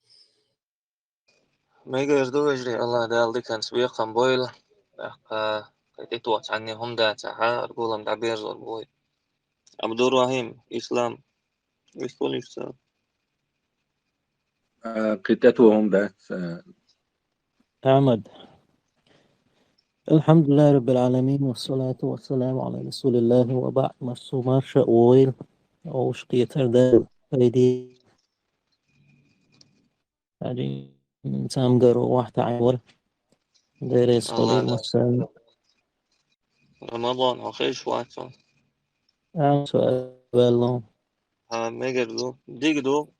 Мегар ду, вежарий, Аллах Дала диканца бекхам бойла. ТӀаккха кхин тӀе тоха цхьанне хӀума дацахь, аргулам дӀаберзор бу вай. Абдурахим, Ислам, вистхуьлийша цара. А, кхин тӀе тоха хӀума дац, а. Ахьмад. الحمد لله رب العالمين، والصلاة والسلام على رسول الله وبعد. Массо марша а войла, вовшах кхетар дан пайде. Хьаьжин цамгаро вахьта Ӏайвар. Деррис Аллах хуьлийла Дала. Массарна. Рамадан, хьо хезаш вац хьо? Амма со ваьлла. Хьан мегар ду, дика ду.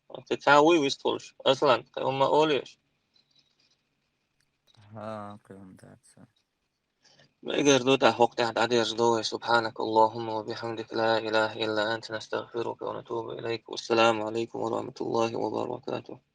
Кхин цхьа вуй вистхуьлуш? Аслан, кхин хӀумма олуш? ХӀан, кхин хӀума дац. Мегар ду, тӀаккха хӀокху тӀехь дӀадерзадо вай. سبحانك اللهم وبحمدك، لا إله إلا أنت، نستغفرك ونتوب إليك. والسلام عليكم ورحمة الله وبركاته.